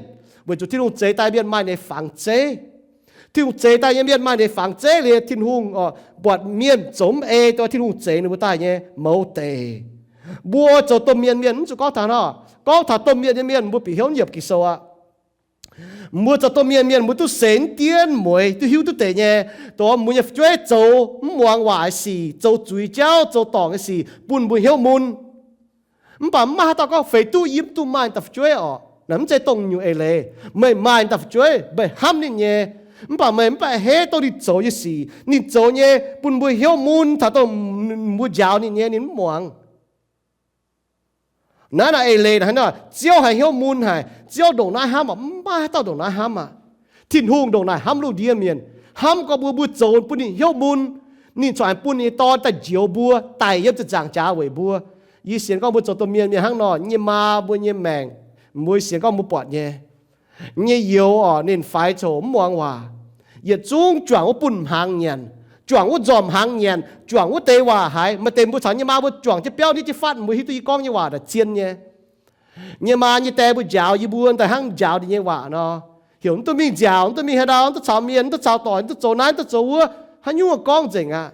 weic zuqc Tin-Hungh zeix daaih mienh maaih ninh fangx zeiv. Tin-Hungh zeix daaih nyei mienh maaih ninh fangx zeiv liuz, Tin-Hungh buatc mienh zoux mv ei dongh Tin-Hungh zeix ninh mbuo daaih nyei mouz deix. Mbuo zoux domh mienh mienh mv zuqc gorngv taux nor, gorngv taux domh mienh nyei mienh mbuo bieqc hnyouv yiem Ging-Sou aqv. Mbuo zoux domh mienh mienh mbuo duqv seix mv dienv mueiz, duqv hiuv duqv deix nyei, dongh mbuo nyei fu'jueiv zoux mv muangx waac nyei sic, zoux zuiz jauv, zoux dorngc nyei sic bun mbuo hnyouv mun. Mv baac mv maaih haaix dauh gorngv feix duqv yie mv dungx maaih daaih fu'jueiv oc. Naaiv mv zeiz dongh nyungc eix leiz. Meih maaih daaih fu'jueiv, meih hnamv ninh nyei, mv baac meih mv baac a'hneiv dongh ninh zoux nyei sic, ninh zoux nyei bun mbuo hnyouv mun taux dongh mbuo njaaux ninh nyei ninh mv muangx. Naaiv naaic eix leiz naaiv, Ziouv haiz hnyouv mun haic. Ziouv ndongc naaiv hnamv aqv? Mv maaih haaix dauh ndongc naaiv hnamv aqv. Tin-Hungh ndongc naaic hnamv lungh ndiev mienh, hnamv gorngv mbuo, mbuo zoux bun ninh hnyouv mun, ninh corc aengx bun ninh nyei Dorn daaih njoux mbuo, daic yiem ziepc nzaangc jaax weic mbuo. Yie sienx gorngv mbuo zoux domh mienh mienh hnangv nor, yie nyei maa mbuo nyei maengc, mbuo sienx gorngv mbuo buatc nyei, yie nyei youz oc, ninh faix coc mv muangx waac. Yietc zungv juangc wuov bunh hnaangx nyanc, juangc wuov nzormc hnaangx nyanc, juangc wuov deix waac haiz. Maaih deix mbuo caux yie nyei maa mbuo juangc jienv biauv nitv jienv fatv, mbuo hiuv duqv yie gorngv nyei waac naaic zien nyei. Yie nyei maa nyei die mbuo njaaux yie mbuo daaih hnangv njaaux ninh nyei waac nor. Heuc mv duqv mingh nziaauc, mv duqv mingh haaix ndau, mv duqv caux mienh, mv duqv caux doic, mv duqv zoux naaiv, mv duqv zoux wuov, haaix nyungc gorngv nzengc aqv.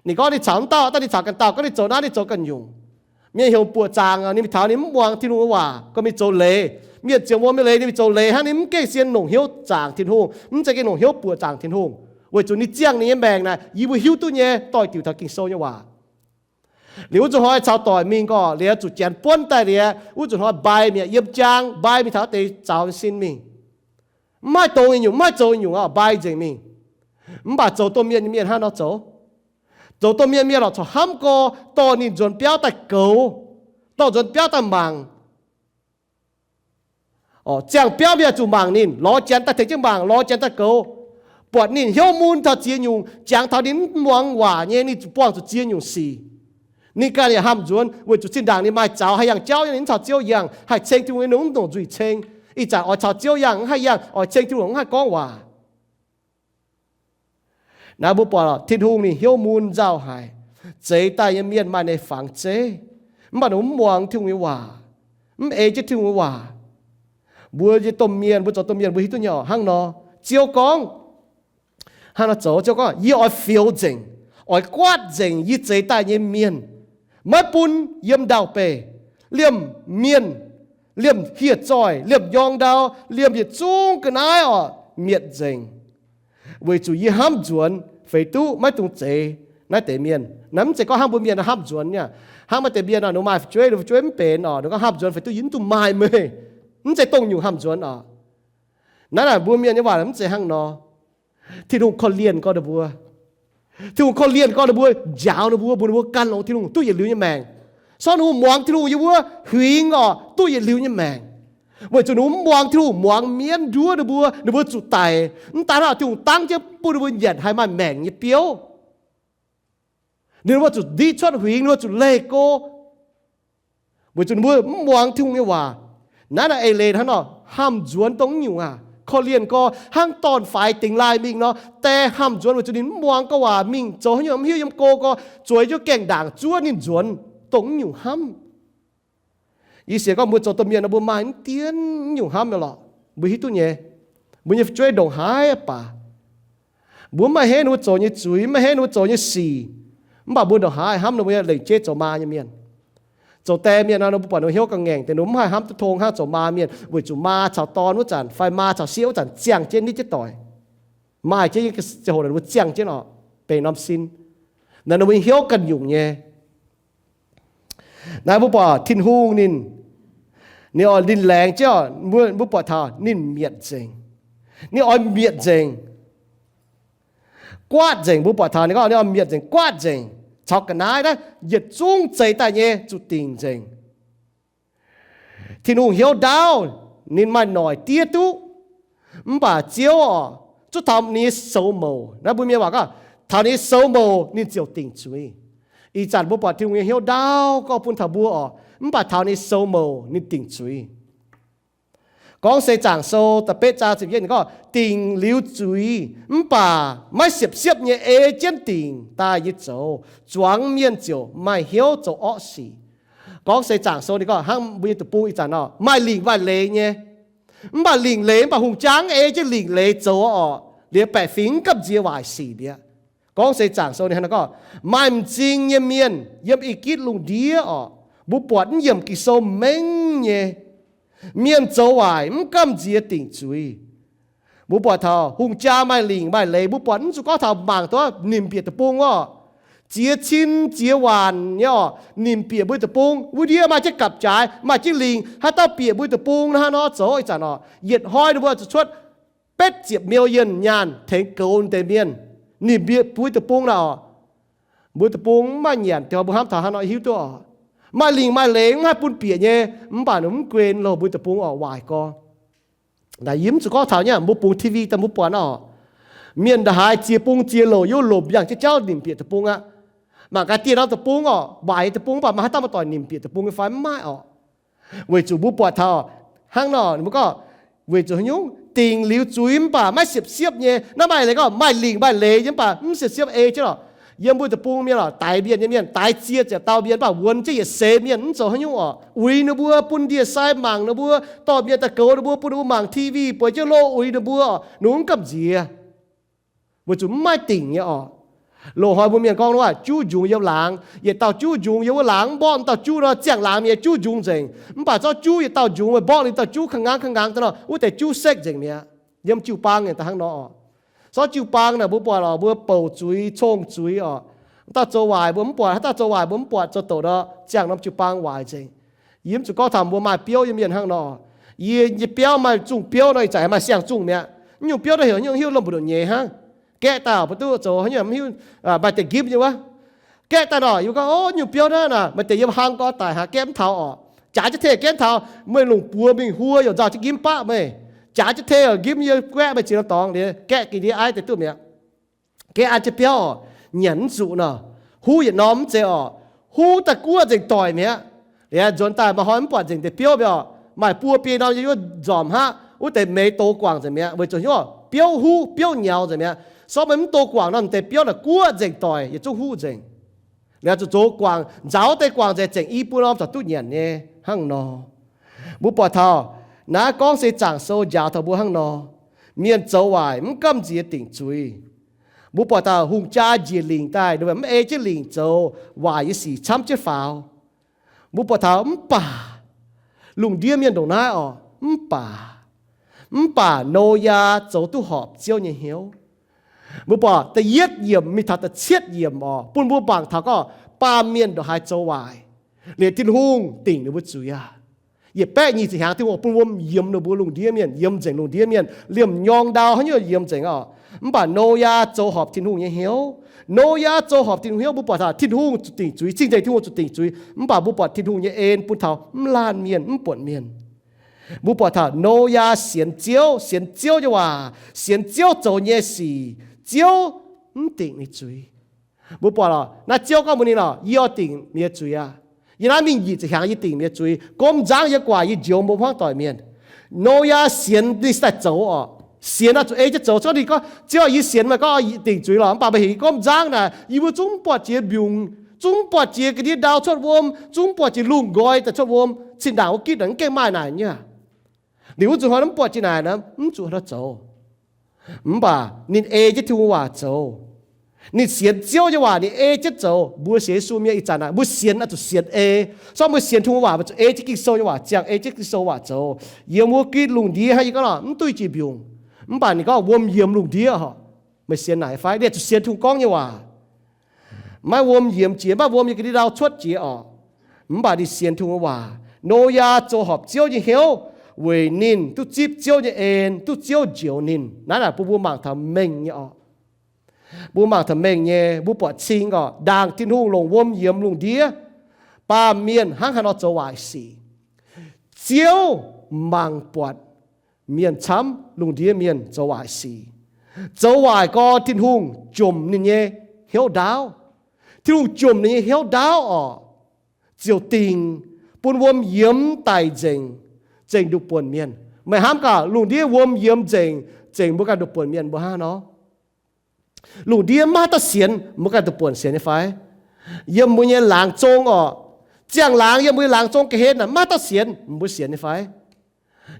Ninh gorngv ninh caux mv dauh, daaih ninh caux ganh dauh, gorngv ninh zoux naaiv, ninh zoux ganh nyungc. Mienh heuc buoqc zaangc, ninh mingh taux ninh mv muangx Tin-Hungh nyei waac, gorngv mingh zoux leiz. Mienh ziouc wuom nyei leiz, ninh mingh zoux leiz hnangv, ninh mv gengh sienx longc hnyouv zaangc Tin-Hungh, mv zeiz gengh longc hnyouv buoqc zaangc Tin-Hungh, weic zuqc ninh ziangh ninh nyei maengc naaic, yie mbuo hiuv duqv nyei, doix-diuc taux Ging-Sou nyei waac. Liuz wuov zuqc hnoi caux doic mingh gorqv, liuz zuqc janx buonv daaih liuz, wuov zuqc hnoi mbai mi'aqv, yiem jaang mbai mingh taux deix zaux sin mingh. Mv haih dongz nyungc, mv haih zoux nyungc, mbai nzengc mingh. Mv baac zoux domh mienh nyei mienh hnangv nor zoux. Zoux domh mienh mienh lorqc corc hnamv gorx dorh ninh nzuonx biauv daaih goux, dorh nzuonx biauv daaih mangc. Ziangh biauv mienh zuqc mangc ninh, lorz janx daaih tengx jienv mangc, lorz janx daaih goux. Buatc ninh hnyouv mun taux ziex nyungc, jangx taux ninh mv muangx waac nyei, ninh zuqc buangh zuqc ziex nyungc sic. Ninh ganh yaac hnamv nzuonx weic zuqc zinh ndaangc ninh maaih zaux, haih yangh jauv, ninh mv caux Ziouv yangh, haih ceng Tin-Hungh nyei nongx mv ndongc nzuih ceng. Ih zanc oix caux Ziouv yangh mv haih yangh, oix ceng Tin-Hungh mv haih gorngv waac. Naaiv mbuo buatc Tin-Hungh ninh hnyouv mun nzauh haic. Zeix daaih nyei mienh maaih ninh nyei fangx zeiv, mv baac ninh mv muangx Tin-Hungh nyei waac, mv ei jienv Tin-Hungh nyei waac. Mbuo nyei domh mienh, mbuo zoux domh mienh mbuo hiuv duqv nyei oc, hnangv nor. Ziouv gorngv, hnangv nor zoux, Ziouv gorngv, yie oix fioux nzengc, oix guaatv nzengc yie zeix daaih nyei mienh, maiv bun yiem ndau-beih, liemh mienh, liemh hieh zoih, liemh nyorng ndau, liemh yietc zungv ga'naaiv oc, mietc nzengc. Weic zuqc yie hnamv nzuonx feix duqv maiv dungx zeix naaiv deix mienh. Naaiv mv zeiz gorngv hnangv mbuo mienh hnamv nzuonx nyei. Hnangv maaih deix mienh oc, ninh maaih fu'jueiv, ninh fu'jueiv mv benx oc, ninh gorngv hnamv nzuonx feix duqv yie mv dungx maaih meih. Mv zeiz dongh nyungc hnamv nzuonx oc. Naaiv naaic mbuo mienh nyei waac mv zeiz hnangv nor. Tin-Hungh korv-lienh gorx ninh mbuo. Tin-Hungh korv-lienh gorx ninh mbuo, njaaux ninh mbuo, mbuox ninh mbuo gan longx Tin-Hungh duqv yietc liuz nyei maengc. Sortv ninh mbuo muangx Tin-Hungh yiem wuov huingx oc, duqv yietc liuz nyei maengc. Weic zuqc ninh mbuo mv muangx Tin-Hungh, muangx mienv nduov ninh mbuo, ninh mbuo zuqc daic. Mv daan hnangv Tin-Hungh dangv jienv bun ninh mbuo nyanc haiz maaih maengc nyei biouv. Ninh mbuo zuqc ndiqv cuotv huingx, ninh mbuo zuqc leih go. Weic zuqc ninh mbuo mv muangx Tin-Hungh nyei waac. Naaiv naaic eix leiz hnangv nor, hnamv nzuonx dongh nyungc aac, korv-lienh gorx hnangv dorn-faix dingx laaih mingh nor, die hnamv nzuonx weic zuqc ninh mv muangx gorx waac, mingh zoux haaix nyungc mv hiuv, yiem go gorx zueiz jienv gaengh ndaangc zuov ninh nzuonx dongh nyungc hnamv. Yie sienx gorngv mbuo zoux domh mienh nor mbuo maaih mv dienv nyungc hnamv nyei lorqc. Mbuo hiuv duqv nyei, mbuo nyei fu'jueiv ndongc haaix baac, mbuo mv maaih henv ninh mbuo zoux nyei zuiz, mv maaih henv ninh mbuo zoux nyei sic, mv baac mbuo ndongc haaix hnamv ninh mbuo nyei lengc jeiv zoux maa nyei mienh. Zoux die mienh nor, ninh mbuo buatc ninh mbuo hnyouv ga'ngaengc deix, ninh mbuo mv haih hnamv duqv tong hnangv zoux maa mienh, weic zuqc maa caux dorn wuov zanc fai maa caux sieqv wuov zanc ziangh jienv nitv jienv doic. Maaih jienv nyei ziangh hoc ninh mbuo ziangh jienv oc, benx norm sin. Naaiv ninh mbuo nyei hnyouv ganh nyungc nyei. Naaiv mbuo buatc Tin-Hungh ninh, ninh oix ninh laengz jienv, mbuo buatc taux ninh mietc nzengc. Ninh oix mietc nzengc, guaatv nzengc. Mbuo buatc taux ninh gorngv ninh oix mietc nzengc, guaatv nzengc, caux ga'naaiv naaiv yietc zungv zeix daaih nyei zuqc dingc nzengc. Tin-Hungh hnyouv ndaauv, ninh maaih noic diev duqv. Mv baac Ziouv oc, zuov taux ninh nyei soux mouc, naaiv mbuo mienh waac gorngv, taux ninh nyei soux mouc ninh ziouc dingc zuiz. Ih zanc mbuo buatc Tin-Hungh nyei hnyouv ndaauv gorngv bun taux mbuo oc, mv baac taux ninh nyei soux mouc ninh dingc zuiz. Gorngv Seix Zaangc Sou da'betv zaang ziepc yietv ninh gorngv, dingc liuz zuiz mv baac maiv siepv-siepv nyei ei jienv dingc daaih nyei zoux, zuangx mienh ziouc maaih hnyouv zoux orqv sic. Gorngv Seix Zaangc Sou ninh gorngv hnangv mbuo nyei deic-bung ih zanc nor maaih lingc maaih leiz nyei, mv baac lingc leiz mv baac hungh jaa ei jienv lingc leiz zoux oc, liuz baeqc fingx mv gamh nziex waaic sic mi'aqv. Gorngv Seix Zaangc Sou ninh hnangv naaiv gorngv, maaih m'zing nyei mienh yiem I^gitv lungh ndiev oc, mbuo buatc mv yiemc Ging-Sou mengh nyei, mienh zoux waaic mv gamh nziex dingc zuiz. Mbuo buatc taux hungh jaa maaih lingc maaih leiz, mbuo buatc mv zuqc gorngv taux mangc duqv nimc bieqc deic-bung oc, ziex cin ziex waanc nyei oc, nimc bieqc mbuo deic-bung. Wuov ndiev maaih jienv gapv-jaaix, maaih jienv lingc, haaix dauh bieqc mbuo deic-bung hnangv nor zoux ih zanc oc, yietc hnoi ninh mbuo zuqc cuotv betv ziepc million nyaanh tengx goux deix mienh, nimc bieqc mbuo deic-bung naaic oc. Mbuo deic-bung mv maaih nyanc, mbuo hnamv taux hnangv nor hiuv duqv oc. Maaih lingc maaih leiz mv haih bun bieqc nyei, mv baac ninh mv guen loh mbuo deic-bung oc, waaic gorx. Naaiv yie mv zuqc gorngv taux nyei, mbuo bungx T V daaih mbuo buatc oc, mienh ndongc haaix ziex bung ziex louc yiem lomc yangh jienv jauv nimc bieqc deic-bung aqv. Mangc gaax dieh norm deic-bung oc, waaic deic-bung mv baac maaih haaix dauh maaih doic nimc bieqc deic-bung nyei fai? Mv maaih oc. Weic zuqc mbuo buatc taux hnangv nor, ninh mbuo gorngv, weic zuqc haaix nyungc? Dingc liuz zuiz mv baac maiv siepv-siepv nyei. Naaiv maaih leiz gorngv maaih lingc maaih leiz nyei mv baac mv siepv-siepv ei jienv oc. Yiem mbuo deic-bung mienh oc, daix mienh nyei mienh, daix ziex ziepc dauh mienh mv baac wuonx jienv yietc seix mienh mv zoux haaix nyungc oc. Uix ninh mbuo, bun ndie-sai mangc ninh mbuo, dorh mienh daaih goux ninh mbuo, bun ninh mbuo mangc T V, bueix jienv loh uix ninh mbuo oc, ninh mbuo mv gamh nziex. Weic zuqc mv maaih dingc nyei oc. Loz-hnoi mbuo mienh gorngv wuov juv njungx yiem laangz, yietc dauh juv njungx yiem wuov laangz, mv mborqv dauh juv nor, ziangh laangz mienh juv njungx nzengc. Mv baac zorqv juv yietc dauh njungx, mborqv ninh dauh juv kang ngaangv kang ngaangx daaih nor, wuov deix juv sekv nzengc mi'aqv. Yiem jiu-baang nyei daaih hnangv nor oc. Sortv jiu-baang naaic mbuo buatc oc, mbuo bouc zuiz, cong zuiz oc. Haaix dauh zoux waaic mbuo mv buatc, haaix dauh zoux waaic mbuo mv buatc, zoux doqc nor, ziangh norm jiu-baang waaic nzengc. Yie mv zuqc gorngv taux mbuo maaih biouv nyei mienh hnangv nor. Yie nyei biauv maaih zungh biouv nor, ih zanc maaih siang-zungh mi'aqv. Nyungc biouv naaiv heuc nyungc hiuv lomh mbu'ndongx nyei hnangv. Gaeqv daaih oc, mbuo duqv zoux haaix nyungc mv hiuv, maaih deix nqimv nyei wuov. Gaeqv daaih nor, yie gorngv, o, nyungc biouv naaiv maaih deix yiem hlang gorx daic hnangv, gaeqv mv taux oc. Jaax jienv tengx gaeqv mv taux, meih longc buoz mingh huo yaac nzauh jienv nqimv baqv meih. Jaax jienv tengx nqimv yie guaeqv meih ziex norm dorngx liuz, gaeqv ga'ndiev aiv deix duqv mi'aqv. Gaeqv an jienv biauv oc, nyanc mv zuqc nor, huv yietc norm mv zeiz oc, huv daaih guoqv nzengc doic mi'aqv. Liuz nzuonx daaih maaih hnoi mv buatc nzengc deix biouv mi'aqv oc, maaih buo biei norm yiem wuov nzormc haic, wuov deix meix dox guangc nzengc mi'aqv, weic zuqc hnyouv biouv huv, biouv nyaux nzengc mi'aqv. Sortv meih mv doh guangc nor, m'deix biauv naaic guoqv nzengc doic, yietc zungv huv nzengc. Liuz zuqc zoux guangc, nzaaux deix guangc nzengc, zengc i bun norm zaux duqv nyanc nyei hnangv nor. Mbuo buatc taux naaiv gorngv se Zaangc Sou njaaux taux mbuo hnangv nor, mienh zoux waaic mv gamh nziex dingc zuiz. Mbuo buatc taux hungh jaa njiec lingc daaih, ninh mbuo mv ei jienv lingc zoux, waaic nyei sic camv jienv faaux. Mbuo buatc taux mv baac lungh ndiev mienh ndongc naaiv oc, mv baac, mv baac Noyaa zoux duqv horpc Ziouv nyei hnyouv. Mbuo buatc da'yietv yiemc mingh taux da'cietv yiemc oc, bun mbuo mangc taux gorngv baamh mienh ndongc haaix zoux waaic, liuz Tin-Hungh dingc ninh mbuo zuiz aqv. Yietc baeqv nyic ziepc hnyangx Tin-Hungh bun wuom yiemx ninh mbuo lungh ndiev mienh, yiemx nzengc lungh ndiev mienh, liemh nyorng ndau haaix nyungc yiemx nzengc oc. Mv baac Noyaa zoux horpc Tin-Hungh nyei hnyouv. Noyaa zoux horpc Tin-Hungh hnyouv, mbuo buatc taux Tin-Hungh zuqc dingc zuiz, cing-nzengc Tin-Hungh zuqc dingc zuiz, mv baac mbuo buatc Tin-Hungh nyei en bun taux mv laanh mienh, mv buonc mienh. Mbuo buatc taux Noyaa sienx Ziouv, sienx Ziouv nyei waac, sienx Ziouv zoux nyei sic, Ziouv mv dingc ninh zuiz. Mbuo buatc lorqc, naaiv Ziouv gorngv mbuox ninh lorqc, yie oix dingc meih nyei zuiz aqv. Yie naaiv mingh nyic ziepc hnyangx yie dingc meih nyei zuiz. Gomv nzangv yie guaax yie njoux mbuo hmuangv doic mienh. Noyaa sienx ninh se daaih zoux oc. Sienx oix zuqc ei jienv zoux. Zorqv ninh gorngv, Ziouv, yie sienx meih gorngv oix dingc zuiz lorqc, mv baac meih heuc yie gomv nzangv naaic, yie mbuo zungv mv buatc jiex mbiungc, zungv mv buatc jiex ga'ndiev ndau cuotv wuom, zungv mv buatc jiex lungh nqoi daaih cuotv wuom. Cin-ndaangc wuov gitv naaic mv gaengh maaih naaic nyei. Liuz wuov nzunc hnoi mv buatc jiex naaic nor, mv zuqc haaix nor zoux. Mv baac ninh ei jienv Tin-Hungh waac zoux. Ninh sienx Ziouv nyei waac, ninh ei jienv zoux. Mbuo sienx Yesu mienh ih zanc naaic, mbuo sienx oix zuqc sienx ei. Sortv mbuo sienx Tin-Hungh waac, mbuo zuqc ei jienv Ging-Sou nyei waac ziangh, ei jienv Ging-Sou waac zoux. Yiem wuov gitv lungh ndiev hnangv yie gorngv lorqc, mv duqv jiex mbiungc. Mv baac ninh gorngv wuom yiemx lungh ndiev oc. Meih sienx naaic fai? Liuz zuqc sienx Tin-Hungh gorngv nyei waac. Maiv wuom yiemx jiex, maiv wuom yiem ga'ndiev ndau cuotv jiex oc. Mv baac ninh sienx Tin-Hungh nyei waac. Noyaa zoux horpc Ziouv nyei hnyouv weic ninh duqv zipv Ziouv nyei en, duqv Ziouv njoux ninh. Naaiv naaic bun mbuo mangc taux mengh nyei oc. Mbuo mangc taux mengh nyei, mbuo buatc cing oc, ndaangc Tin-Hungh longc wuom yiemx lungh ndiev, baamh mienh hnangv haaix nor zoux waaic sic. Ziouv mangc buatc mienh camv, lungh ndiev mienh zoux waaic sic. Zoux waaic gorx, Tin-Hungh jomc ninh nyei hnyouv ndaauv. Tin-Hungh jomc ninh nyei hnyouv ndaauv oc, ziouc dingc bun wuom yiemx daic nzengc, zengc nduqc buonc mienh. Meih hnamv gaax, lungh ndiev wuom yiemx nzengc, zengc mbuo ganh nduqc buonc mienh, mbuo hnangv haaix nor? Lungh ndiev maiv dauh sienx, mbuo ganh nduqc buonc sienx nyei fai? Yiem mbuo nyei laangz zong oc, ziangh laangz yiem mbuo nyei laangz zong ga'hlen naaic maiv dauh sienx, mbuo sienx nyei fai?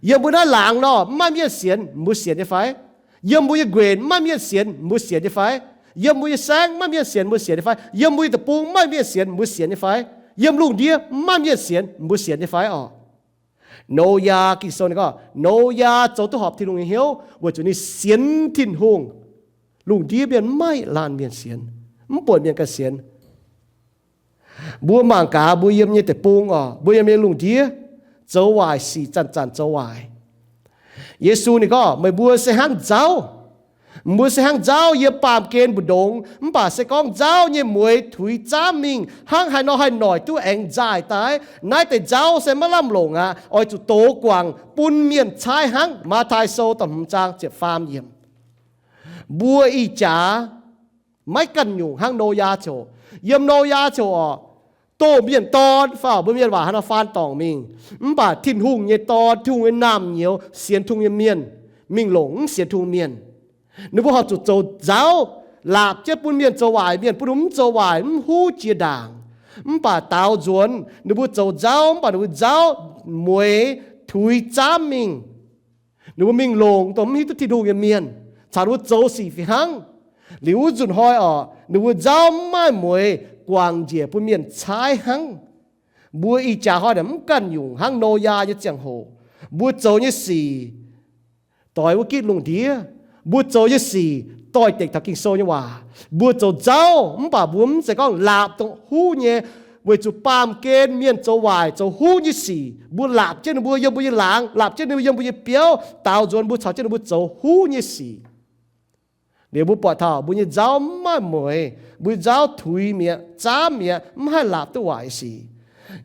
Yiem mbuo naaiv laangz nor, maiv maaih mienh sienx, mbuo sienx nyei fai? Yiem mbuo nyei nquenc maiv maaih mienh sienx, mbuo sienx nyei fai? Yiem mbuo nyei saengv maiv maaih mienh sienx, mbuo sienx nyei fai? Yiem mbuo nyei deic-bung maiv maaih mienh sienx, mbuo sienx nyei fai? Yiem lungh ndiev maiv maaih mienh sienx, mbuo sienx nyei fai oc? Noyaa, Ging-Sou ninh gorngv, Noyaa zoux duqv horpc Tin-Hungh nyei hnyouv weic zuqc ninh sienx Tin-Hungh. Lungh ndiev mienh maiv maaih laanh mienh sienx, mv buonc mienh ganh sienx. Mbuo mangc gaax mbuo yiem nyei deic-bung oc, mbuo yiem nyei lungh ndiev, zoux waaic sic, zanc-zanc zoux waaic. Yesu ninh gorngv, meih mbuo se hnangv nzauv. Mbuo se hnangv nzauv yiem baamh gen mbu'ndongx, mv baac se gorngv nzauv nyei mueix tuix zaamv mingh, hnangv haaix nor haih noic duqv aengx nzaaih daaih? Naaiv deix nzauv se maiv lamh longc aqv, oix zuqc dox guangc bun mienh caaiv hnangv. Matv^taai Sou da'hmz zaang ziepc faam yiemc. Mbuo ih jaax maiv ganh nyungc hnangv Noyaa ziouc. Yiem Noyaa ziouc oc, doh mienh dorn faaux, mbuo mienh waac hnangv nor faan dorngc mingh. Mv baac Tin-Hungh nyei Dorn, Tin-Hungh nyei naamh nyouz, sienx Tin-Hungh nyei mienh mingh longc mv sienx Tin-Hungh mienh. Ninh mbuo horpc zuqc zoux nzauv, laapc jienv bun mienh zoux waaic, mienh bun ninh mbuo mv zoux waaic, mv huv jiex ndaangc. Mv baac daaux nzuonx ninh mbuo zoux nzauv, mv baac ninh mbuo nzauv mueix tuix zaamv mingh. Ninh mbuo mingh longc dongh mv hiuv duqv Tin-Hungh nyei mienh, caux ninh mbuo zoux sic fih hnangv. Liuz wuov nzunc hnoi oc, ninh mbuo nzauv mv maaih mueix guangc njiec bun mienh caaiv hnangv. Mbuo ih jaax hnoi naaic mv ganh nyungc hnangv Noyaa nyei ziangh hoc. Mbuo zoux nyei sic doix wuov gitv lungh ndiev. Mbuo zoux nyei sic doix-dekc taux Ging-Sou nyei waac. Mbuo zoux nzauv mv baac mbuo mv zeiz gorngv laapc dongh huv nyei, weic zuqc baamh gen mienh zoux waaic zoux huv nyei sic. Mbuo laapc jienv ninh mbuo yiem mbuo nyei laangz, laapc jienv ninh mbuo yiem mbuo nyei biauv, daaux nzuonx mbuo caux jienv ninh mbuo zoux huv nyei sic. Liuz mbuo buatc taux mbuo nyei nzauv mv maaih mueix, mbuo nyei nzauv tuix mi'aqv, zaamv mi'aqv, mv haih laapc duqv waaic sic.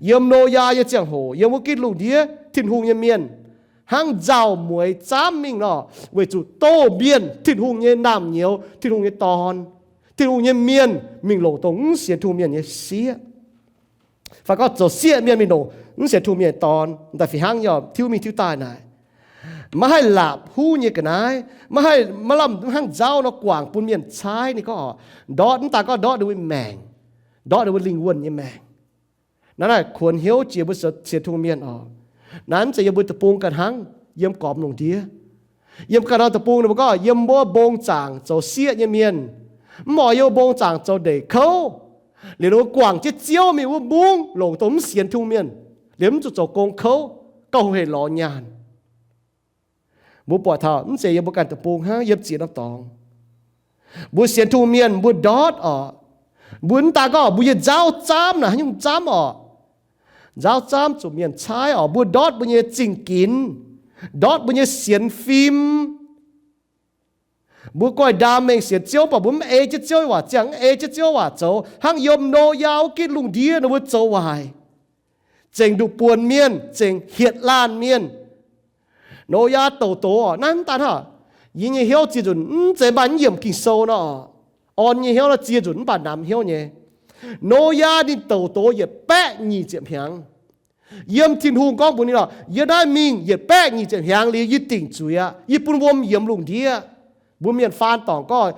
Yiem Noyaa nyei ziangh hoc, yiem wuov gitv lungh ndiev, Tin-Hungh nyei mienh hnangv nzauh mueix zaamv mingh nor, weic zuqc doh mienh Tin-Hungh nyei naamh nyouz, Tin-Hungh nyei Dorn, Tin-Hungh nyei mienh mingh longc dongh mv sienx Tin-Hungh mienh nyei sieqv. Fai gorngv zoux sieqv mienh mingh longc mv sienx Tin-Hungh mienh nyei dorn, daaih fih hnangv nyei tiuv mingh tiuv daaih naaic. Maiv haih laapc huv nyei ga'naaiv, maiv haih, maiv lamh hnangv nzauv nor guangc bun mienh caaiv. Ninh gorngv oc, ndortv, mv daaih gorngv ndortv ninh mbuo maengc, ndortv ninh mbuo lingh wuonh nyei maengc. Naaiv, naaiv kuonx hnyouv jiex mbuo sienx Tin-Hungh mienh oc. Naaiv mv zeiz yiem mbuo deic-bung ganh hnangv, yiem gormx lungh ndiev. Yiem ganh norm deic-bung ninh mbuo gorngv yiem wuov mbong zaangc zoux sieqv nyei mienh, mv oix yiem mbong zaangc zoux ndeic kouv. Liuz ninh mbuo guangc jienv Ziouv mingh wuov mbungv longc dongh mv sienx Tin-Hungh mienh, liuz mv zuqc zoux gong kouv, gauh hec lorz nyaanh. Mbuo buatc taux mv zeiz yiem mbuo ganh deic-bung hnangv, yiem ziex norm dorngx. Mbuo sienx Tin-Hungh mienh mbuo ndortv oc. Mbuo mv daaih gorngv mbuo nyei nzauv zaamv naaic haaix nyungc zaamv oc. Nzauv zaamv zuqc mienh caaiv oc. Mbuo ndortv mbuo nyei zingh ginx, ndortv mbuo nyei sienx fim. Mbuo goiv ndaam mengh sienx Ziouv, mv baac mbuo mv ei jienv Ziouv waac ziangh, mv ei jienv Ziouv waac zoux, hnangv yiem Noyaa wuov gitv lungh ndiev ninh mbuo zoux waaic, zengc nduqc buonc mienh, zengc hietc laanh mienh. Noyaa douc doz oc, naaiv mv daan hnangv. Yie nyei hnyouv ziex nzunc mv zeiz maaih mv yiemc Ging-Sou nor, orn nyei hnyouv nor ziex nzunc mv baac namx hnyouv nyei. Noyaa ninh douc doz yietc baeqv nyic ziepc hnyangx. Yiem Tin-Hungh gorngv mbuox ninh lorqc, yie naaiv mingh yietc baeqv nyic ziepc hnyangx liuz yie dingc zuiz aqv, yie bun wuom yiemx lungh ndiev. Mbuo mienh faan dorngc gorngv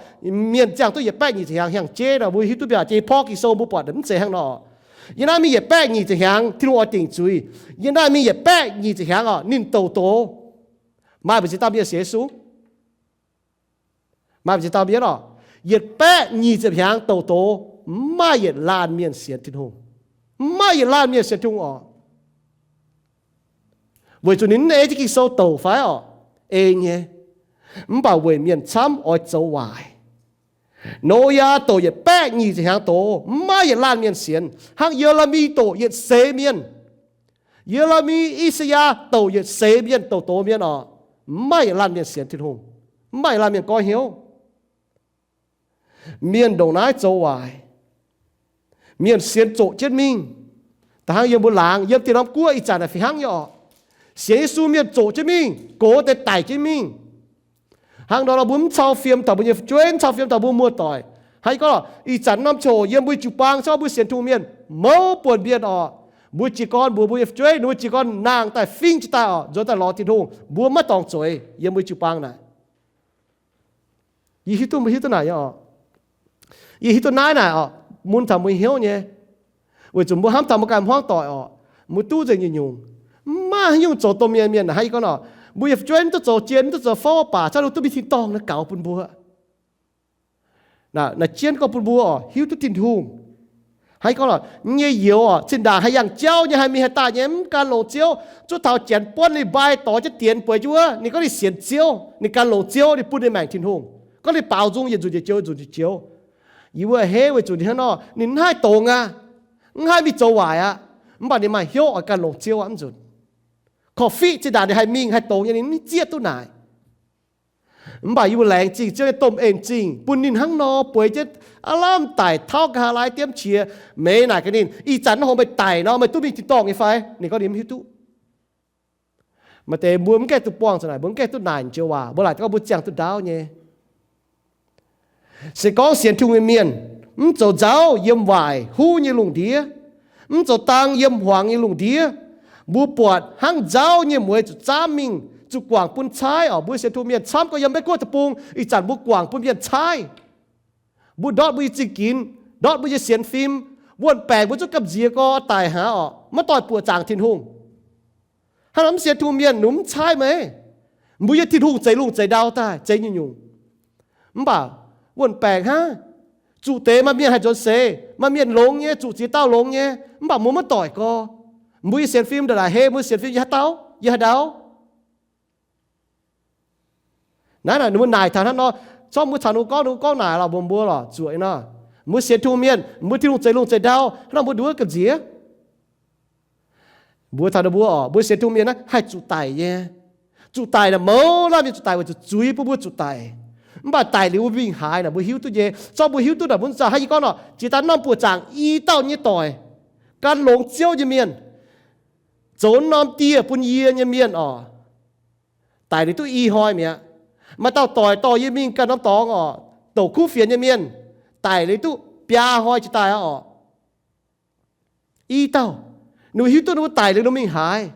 mienh ziangh duqv yietc baeqv nyic ziepc hnyangx hiang jeiv nor, mbuo hiuv duqv mbiaauc jiex porv Ging-Sou mbuo buatc mv zeiz hnangv nor. Yie naaiv mingh yietc baeqv nyic ziepc hnyangx, Tin-Hungh oix dingc zuiz. Yie naaiv mingh yietc baeqv nyic ziepc hnyangx oc, ninh douc doz. Maaih mbu'ziex dauh mienh sienx Yesu? Maaih mbu'ziex dauh mienh oc, yietc baeqv nyic ziepc hnyangx douc doz, mv maaih yietc laanh mienh sienx Tin-Hungh. Mv maaih yietc laanh mienh sienx Tin-Hungh oc. Weic zuqc ninh mv ei jienv Ging-Sou douc fai oc? Ei nyei. Mv baac weic mienh camv oix zoux waaic. Noyaa douc yietc baeqv nyic ziepc hnyangx doz, mv maaih yietc laanh mienh sienx. Hnangv Ye^le^mi douc yietc seix mienh. Ye^le^mi, I^saa^yaa douc yietc seix mienh, douc doz mienh oc, mv maaih yietc laanh mienh sienx Tin-Hungh. Mv maaih yietc laanh mienh goiv hnyouv. Mienh ndongc naaiv zoux waaic. Mienh sienx zoqc jienv mingh. Da'hnangv yiem mbuo laangz, yiem dieh norm guoqv ih zanc naaic fih hnangv nyei oc. Sienx Yesu mienh zoqc jienv mingh, gox deix daic jienv mingh. Hnangv nor, mbuo mv cau fiem taux mbuo nyei fu'jueiv, mv cau fiem taux mbuo muoz-doic. Hnangv yie gorngv, ih zanc norm ziangh hoc yiem mbuo jiu-baang, cov mbuo sienx Tin-Hungh mienh, mouz buonc mienh oc, mbuo jiez gorn mbuox mbuo nyei fu'jueiv, ninh mbuo jiez gorn nangh daaih fingx jiex daaih oc, nzuonx daaih lorz Tin-Hungh, mbuo maiv dorngc zueiz yiem mbuo jiu-baang naaic. Yie hiuv duqv, mbuo hiuv duqv naaic nyei oc. Yie hiuv duqv naaiv naaic oc, mun taux mbuo hnyouv nyei. Weic zuqc mbuo hnamv taux mbuo ganh hmuangv doic oc, mbuo duqv nzengc nyungc-nyungc. Mv maaih haaix nyungc zoux domh mienh mienh naaic, hnangv yie gorngv oc, mbuo nyei fu'jueiv mv duqv zoux jien, mv duqv zoux fouv baac, caux ninh duqv mingh tin-dorngh naaiv gaux bun mbuo. Naaic jienv gorngv bun mbuo oc, hiuv duqv Tin-Hungh. Hnangv yie gorngv oc, nyei youz oc, zinh ndaangc haih yangh jauv nyei, haih mingh haih daaih nyei, mv gan longx Ziouv. Zuov taux janx buonv Lipv^mbai dorh jienv dienx bueix jienv wuov, ninh gorngv ninh sienx Ziouv, ninh gan longx Ziouv, ninh bun ninh maengc Tin-Hungh. Gorngv ninh baaux nzung yietc nzunc yietc joux, nzunc yietc joux. Yie mbuo a'hneiv weic zuqc ninh hnangv nor, ninh mv haih dongz aqv, mv haih mingh zoux waaic aqv, mv baac ninh maaih hnyouv oix gan longx Ziouv aqv, mv nzunc. Korv-fiqv zinh ndaangc ninh haih mingh haih dongz nyei, ninh mv zieqv duqv naaic. Mv baac yie mbuo laengz zingh Ziouv nyei domh en zingh, bun ninh hnangv nor bueix jienv aav lamh daic tauv nqa'haav laai diemv qiex. Meih naaic gaax ninh, ih zanc naaiv hoc meih daic nor, meih duqv mingh tin-dorngh nyei fai? Ninh gorngv ninh mv hiuv duqv. Maaih deix mbuo mv gaengh duqv buangh za'naaic, mbuo mv gaengh duqv naaic joux waac, mbuo laaic gorngv mbuo ziangh duqv ndaauv nyei. Se gorngv sienx Tin-Hungh nyei mienh mv zoux nzauv yiem waaic huv nyei lungh ndiev, mv zoux dang yiem hmuangx nyei lungh ndiev, mbuo buatc hnangv nzauv nyei mueiz zuqc zaamv mingh, zuqc guangc bun caaiv oc. Mbuo sienx Tin-Hungh mienh camv gorngv yiem Meiv Guoqv deic-bung ih zanc mbuo guangc bun mienh caaiv. Mbuo ndortv mbuo nyei zingh ginx, ndortv mbuo nyei sienx fim, wuon-baengc mbuo zungv gamh nziex gorx daic hnangv oc, maiv doix buoqc zaangc Tin-Hungh. Hnangv naaic mv sienx Tin-Hungh mienh ninh mv caaiv meih. Mbuo nyei Tin-Hungh zeix lungh zeix ndau daaih, zeix nyungc-nyungc. Mv baac wuon-baengc hnangv, zuqc deix maaih mienh haih nzuonx seix, maaih mienh longx nyei, zuqc ziex dauh longx nyei, mv baac mbuo maiv doic gorx. Mbuo nyei sienx fim ndongc naaic hei, mbuo sienx fim yiem haaix dauh, yiem haaix ndau? Naaiv naaic ninh mbuo naaic taux hnangv nor, corc mbuo caux ninh mbuo gorngv, ninh mbuo gorngv naaic lorqc, mbuox mbuo lorqc, zuoqc nor. Mbuo sienx Tin-Hungh mienh, mbuo Tin-Hungh zeix lungh zeix ndau, hnangv nor mbuo nduov gamh nziex. Mbuo taux ninh mbuo oc, mbuo sienx Tin-Hungh mienh naaiv haih zuqc daic nyei. Zuqc daic naaic mouz laanh mienh zuqc daic weic zuqc zuiz bun mbuo zuqc daic. Mv baac daic liuz mbuo mingh haaix naaic mbuo hiuv duqv nyei. Corc mbuo hiuv duqv naaic mbuo za'gengh hnangv yie gorngv nor, jiex daaih norm buoqc zaangc i dauh nyei doic, gan longx Ziouv nyei mienh, zoux norm dieh bun yie nyei mienh oc, daic liuz duqv i hnoi mi'aqv. Maaih dauh doic dorh yie mingh ganh norm dorngx oc, douc kuv fienx nyei mienh, daic liuz duqv biaa hnoi jiex daaih aqv oc. I dauh, ninh mbuo hiuv duqv ninh mbuo daic liuz ninh mingh haaix.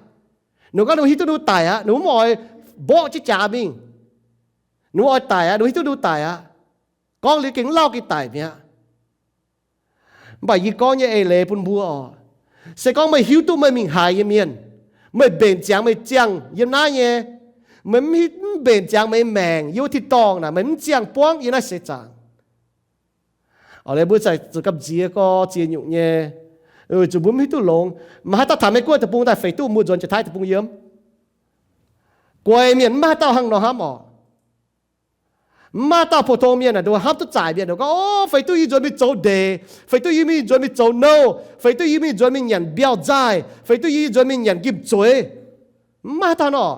Ninh gorngv ninh mbuo hiuv duqv ninh mbuo daic aqv, ninh mbuo mv oix mborqv jienv jaax mingh. Ninh mbuo oix daic aqv, ninh mbuo hiuv duqv ninh mbuo daic aqv. Gorngv liuz gengh lauh gengh daic mi'aqv. Mv baac yie gorngv nyei eix leiz bun mbuo oc, se gorngv meih hiuv duqv meih mingh haaix nyei mienh, meih mbenc ziangx meih ziangh yiem naaiv nyei, meih mv hiuv, mv mbenc ziangx meih maengc yiem wuov tin-dorngh naaic, meih mv ziangh buangv yiem naaiv seix zaangc. Oc, mbuo zaqc zuqc gamh nziex gorx ziex nyungc nyei, zuqc mbuo mv hiuv duqv longx. Maaih haaix dauh taux Meiv Guoqv deic-bung daaih feix duqv mbuo nzuonx Janx-Taiv deic-bung yiem? Guai mienh mv maaih haaix dauh hnangv nor hnamv oc. Mv maaih haaix dauh pou-tong mienh aah, hnamv duqv zaaic mienh gorngv, o, feix duqv yie nzuonx mingh zoux ndeic, feix duqv yie mingh nzuonx mingh zoux nouh, feix duqv yie mingh nzuonx mingh nyanc mbiauh nzaaih, feix duqv yie nzuonx mingh nyanc nqimh zueiz. Mv maaih haaix dauh nor.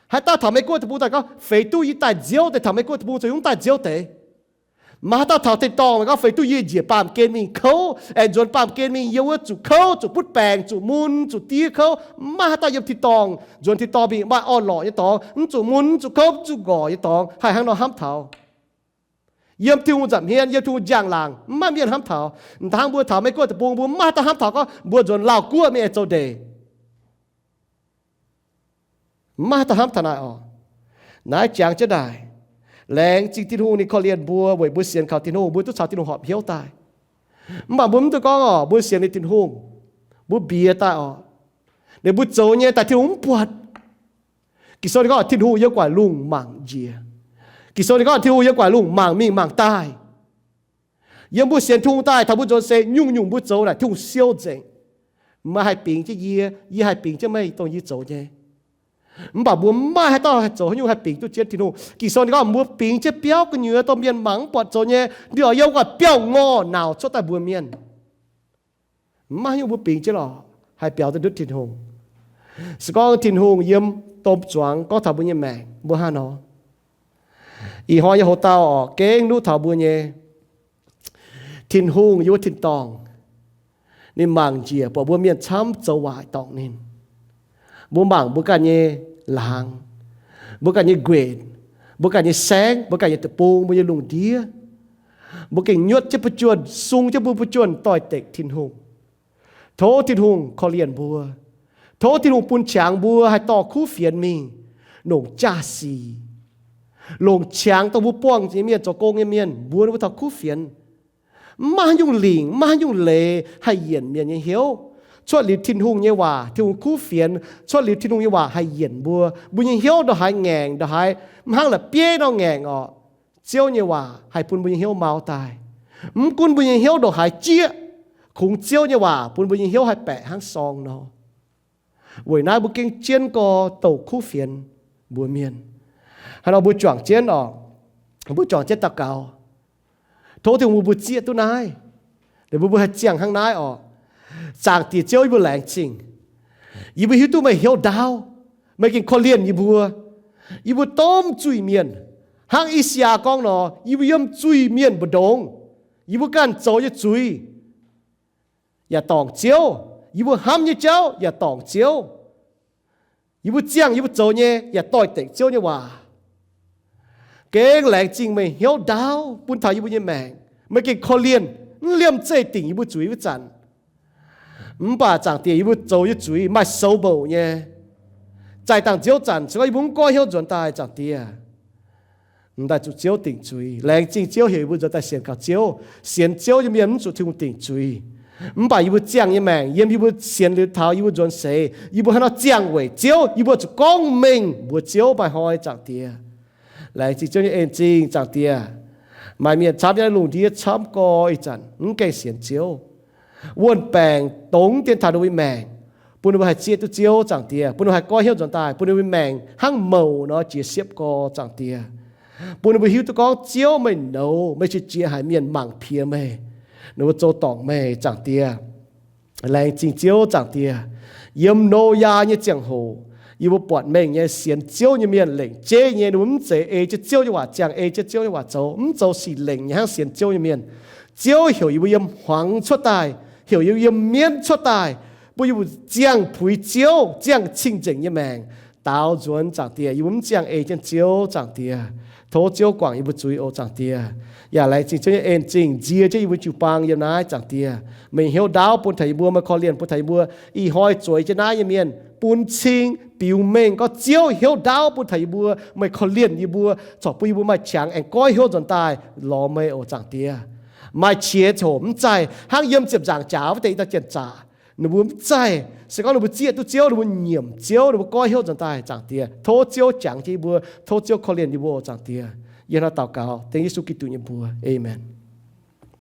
Haaix dauh taux Meiv Guoqv deic-bung daaih gorngv, feix duqv yie daaih nziouv deix, taux Meiv Guoqv deic-bung zoux haaix nyungc daaih nziouv deix. Maaih haaix dauh taux tin-dorngh gorngv, feix duqv yie njiec baamh gen mingh kouv, aengx nzuonx baamh gen mingh yiem wuov zuqc kouv, zuqc butv baengc, zuqc mun, zuqc diev kouv. Mv maaih haaix dauh yiem tin-dorngh, nzuonx tin-dorngh mingh maaih orn-lorqc nyei dorngx, mv zuqc mun, mv zuqc kouv, mv zuqc nqorngc nyei dorngx haih hnangv nor hnamv taux. Yiem Tin-Hungh nza'hmien, yiem Tin-Hungh njang-laangc, mv maaih mienh hnamv taux. M'daaih hnangv mbuo taux Meiv Guoqv deic-bung, mbuo mv maaih haaix dauh hnamv taux gorngv mbuo nzuonx Laauh Guoqv mingh aengx zoux ndeic. Mv maaih haaix dauh hnamv taux naaic oc. Naaiv jangx jienv naaic, laengz zingh Tin-Hungh ninh korv-lienh mbuo weic mbuo sienx kaux Tin-Hungh, mbuo duqv caux Tin-Hungh horpc hnyouv daaih. Mv baac mbuo mv duqv gorngv oc, mbuo sienx ninh Tin-Hungh, mbuo mbiex daaih oc, ninh mbuo zoux nyei daaih Tin-Hungh mv buatc. Ging-Sou ninh gorngv Tin-Hungh yiem gu'nguaaic lungh mangc njiec. Ging-Sou ninh gorngv Tin-Hungh yiem gu'nguaaic lungh mangc mingh mangc daaih. Yiem mbuo sienx Tin-Hungh daaih taux mbuo nzuonx seix nyungc-nyungc mbuo zoux naaic Tin-Hungh siou nzengc. Meih haih bingx jienv yie, yie haih bingx jienv meih dongh yie zoux nyei. Mv baac mbuo mv maaih haaix dauh haih zoux haaix nyungc haih bingx duqv jienv Tin-Hungh. Ging-Sou ninh gorngv mbuo bingx jienv biauv gu'nyuoz dongh mienh mangc mv buatc zoux nyei, ninh oix yiem gu'nguaaic biauv-ngorh nauc cuotv daaih mbuox mienh. Mv maaih haaix nyungc mbuo bingx jienv lorqc haih biaux duqv ndutv Tin-Hungh. Se gorngv Tin-Hungh yiem domh zuangx gorngv taux mbuo nyei maengc, mbuo hnangv nor. Ih hnoi nyei hoc-dauh oc, gengh nuqv taux mbuo nyei Tin-Hungh yiem wuov tin-dorngh, ninh mangc njiec buatc mbuo mienh camv zoux waaic dorngc ninh. Mbuo mangc mbuo ganh nyei laangz, mbuo ganh nyei nquenc, mbuo ganh nyei saengv, mbuo ganh nyei deic-bung, mbuo nyei lungh ndiev, mbuo gengh nyuotv jienv buv juonh, sung jienv mbuo buv juonh doix-dekc Tin-Hungh. Tov Tin-Hungh korv-lienh mbuo. Tov Tin-Hungh bun qangx mbuo haih dorh kuv fienx mingh longc jaa-sic, longc qangx dongh mbuo buangh nyei mienh, zoux gong nyei mienh, mbuox ninh mbuo taux kuv fienx. Mv maaih haaix nyungc lingc, mv maaih haaix nyungc leiz haih yienc mienh nyei hnyouv. Cuotv liuz Tin-Hungh nyei waac, Tin-Hungh kuv fienx, cuotv liuz Tin-Hungh nyei waac haih yienc mbuo. Mbuo nyei hnyouv ndongc haaix ngaengc, ndongc haaix mv hnangv la'bieiv nor ngaengc orqc, Ziouv nyei waac haih bun mbuo nyei hnyouv mau daaih. Mv gunv mbuo nyei hnyouv ndongc haaix jieqv, kungx Ziouv nyei waac bun mbuo nyei hnyouv haih baeqc hnangv sorng nor. Weic naaiv mbuo gengh jienv gorx douc kuv fienx mbuox mienh. Hnangv nor mbuo juangc jienv oc, mbuo juangc jienv daux gaux. Tov Tin-Hungh bun mbuo zieqv duqv naaiv, liuz mbuo mbuo haih ziangh hnangv naaiv orqc. Zaangc Diex Ziouv, yie mbuo laengz zingh. Yie mbuo hiuv duqv meih hnyouv ndaauv, meih gengh korv-lienh yie mbuo. Yie mbuo domh zuiz-mienh. Hnangv I^saa^yaa gorngv nor, yie mbuo yiem zuiz-mienh mbu'ndongx. Yie mbuo ganh zoux nyei zuiz yaac dorngc Ziouv. Yie mbuo hnamv nyei jauv yaac dorngc Ziouv. Yie mbuo ziangh yie mbuo zoux nyei yaac doix-dekc Ziouv nyei waac. Gengh laengz zingh meih hnyouv ndaauv bun taux yie mbuo nyei maengc. Meih gengh korv-lienh, mv liemh zeih dingc yie mbuo zuiz wuov zanc. Mv baac Zaangc Diex, yie mbuo zoux nyei zuiz maaih soux mbouc nyei. Zaih dangh nziouv zanc, se gorngv yie mbuo mv goiv hnyouv nzuonx daaih, Zaangc Diex, m'daaih zuqc Ziouv dingc zuiz. Laengz zingh Ziouv heuc yie mbuo nzuonx daaih sienx kaux Ziouv. Sienx Ziouv nyei mienh mv zuqc Tin-Hungh dingc zuiz. Mv baac yie mbuo ziangh nyei maengc, yiem yie mbuo sienx liuz taux yie mbuo nzuonx seix, yie mbuo hnangv nor ziangh weic Ziouv, yie mbuo zuqc gorngv mengh mbuox Ziouv, Maaih hnoi, Zaangc Diex. Laengz zingh Ziouv nyei en zingh, Zaangc Diex. Maaih mienh camv nyei lungh ndiev camv gorx ih zanc mv gaengh sienx Ziouv. Wuonh baengc dongz dien taux ninh mbuo maengc, bun ninh mbuo haih zieqv duqv Ziouv, Zaangc Diex, bun ninh mbuo haih goiv hnyouv nzuonx daaih, bun ninh mbuo maengc hnangv mouc nor jiex siepv gorx, Zaangc Diex. Bun ninh mbuo hiuv duqv gorngv Ziouv meih nouz, meih qiex jiez haic mienh mangc piex meih, ninh mbuo zoux dorngc meih, Zaangc Diex. Laengz zingh Ziouv, Zaangc Diex. Yiem Noyaa nyei ziangh hoc, yie mbuo buatc mengh nyei sienx Ziouv nyei mienh lengc jeiv nyei, ninh mbuo mv zeiz ei jienv Ziouv nyei waac ziangh, ei jienv Ziouv nyei waac zoux, mv zoux sic lengc nyei hnangv sienx Ziouv nyei mienh. Ziouv heuc yie mbuo yiem hmuangx cuotv daaih, heuc yie mbuo yiem mienv cuotv daaih, bun yie mbuo ziangh puix Ziouv, ziangh cing-nzengc nyei maengc daaux nzuonx, Zaangc Diex. Yie mbuo mv ziangh ei jienv Ziouv, Zaangc Diex. Tov Ziouv guangc yie mbuo zuiz oc, Zaangc Diex. Yaac laengz zingh Ziouv nyei en-zingh nzie jienv yie mbuo jiu-baang yiem naaiv, Zaangc Diex. Meih hnyouv ndaauv bun taux yie mbuo, meih korv-lienh bun taux yie mbuo. Ih hnoi zueiz jienv naaiv nyei mienh bun cing biux mengh gorngv Ziouv hnyouv ndaauv bun taux yie mbuo, meih korv-lienh yie mbuo, corc bun yie mbuo maaih qangx aengx goiv hnyouv nzuonx daaih lorz meih oc, Zaangc Diex. Maaih qiex coc mv zaih hnangv yiem ziepc nzaangc jaax wuov deix i dauh janx-zaqc. Ninh mbuo mv zaih, se gorngv ninh mbuo zieqv duqv Ziouv, ninh mbuo nyiemc Ziouv, ninh mbuo goiv hnyouv nzuonx daaih, Zaangc Diex. Tov Ziouv jangx jienv yie mbuo, tov Ziouv korv-lienh yie mbuo, Zaangc Diex. Yie hnangv naaiv daux gaux dengv Yesu Giduc nyei mbuox. Aamen.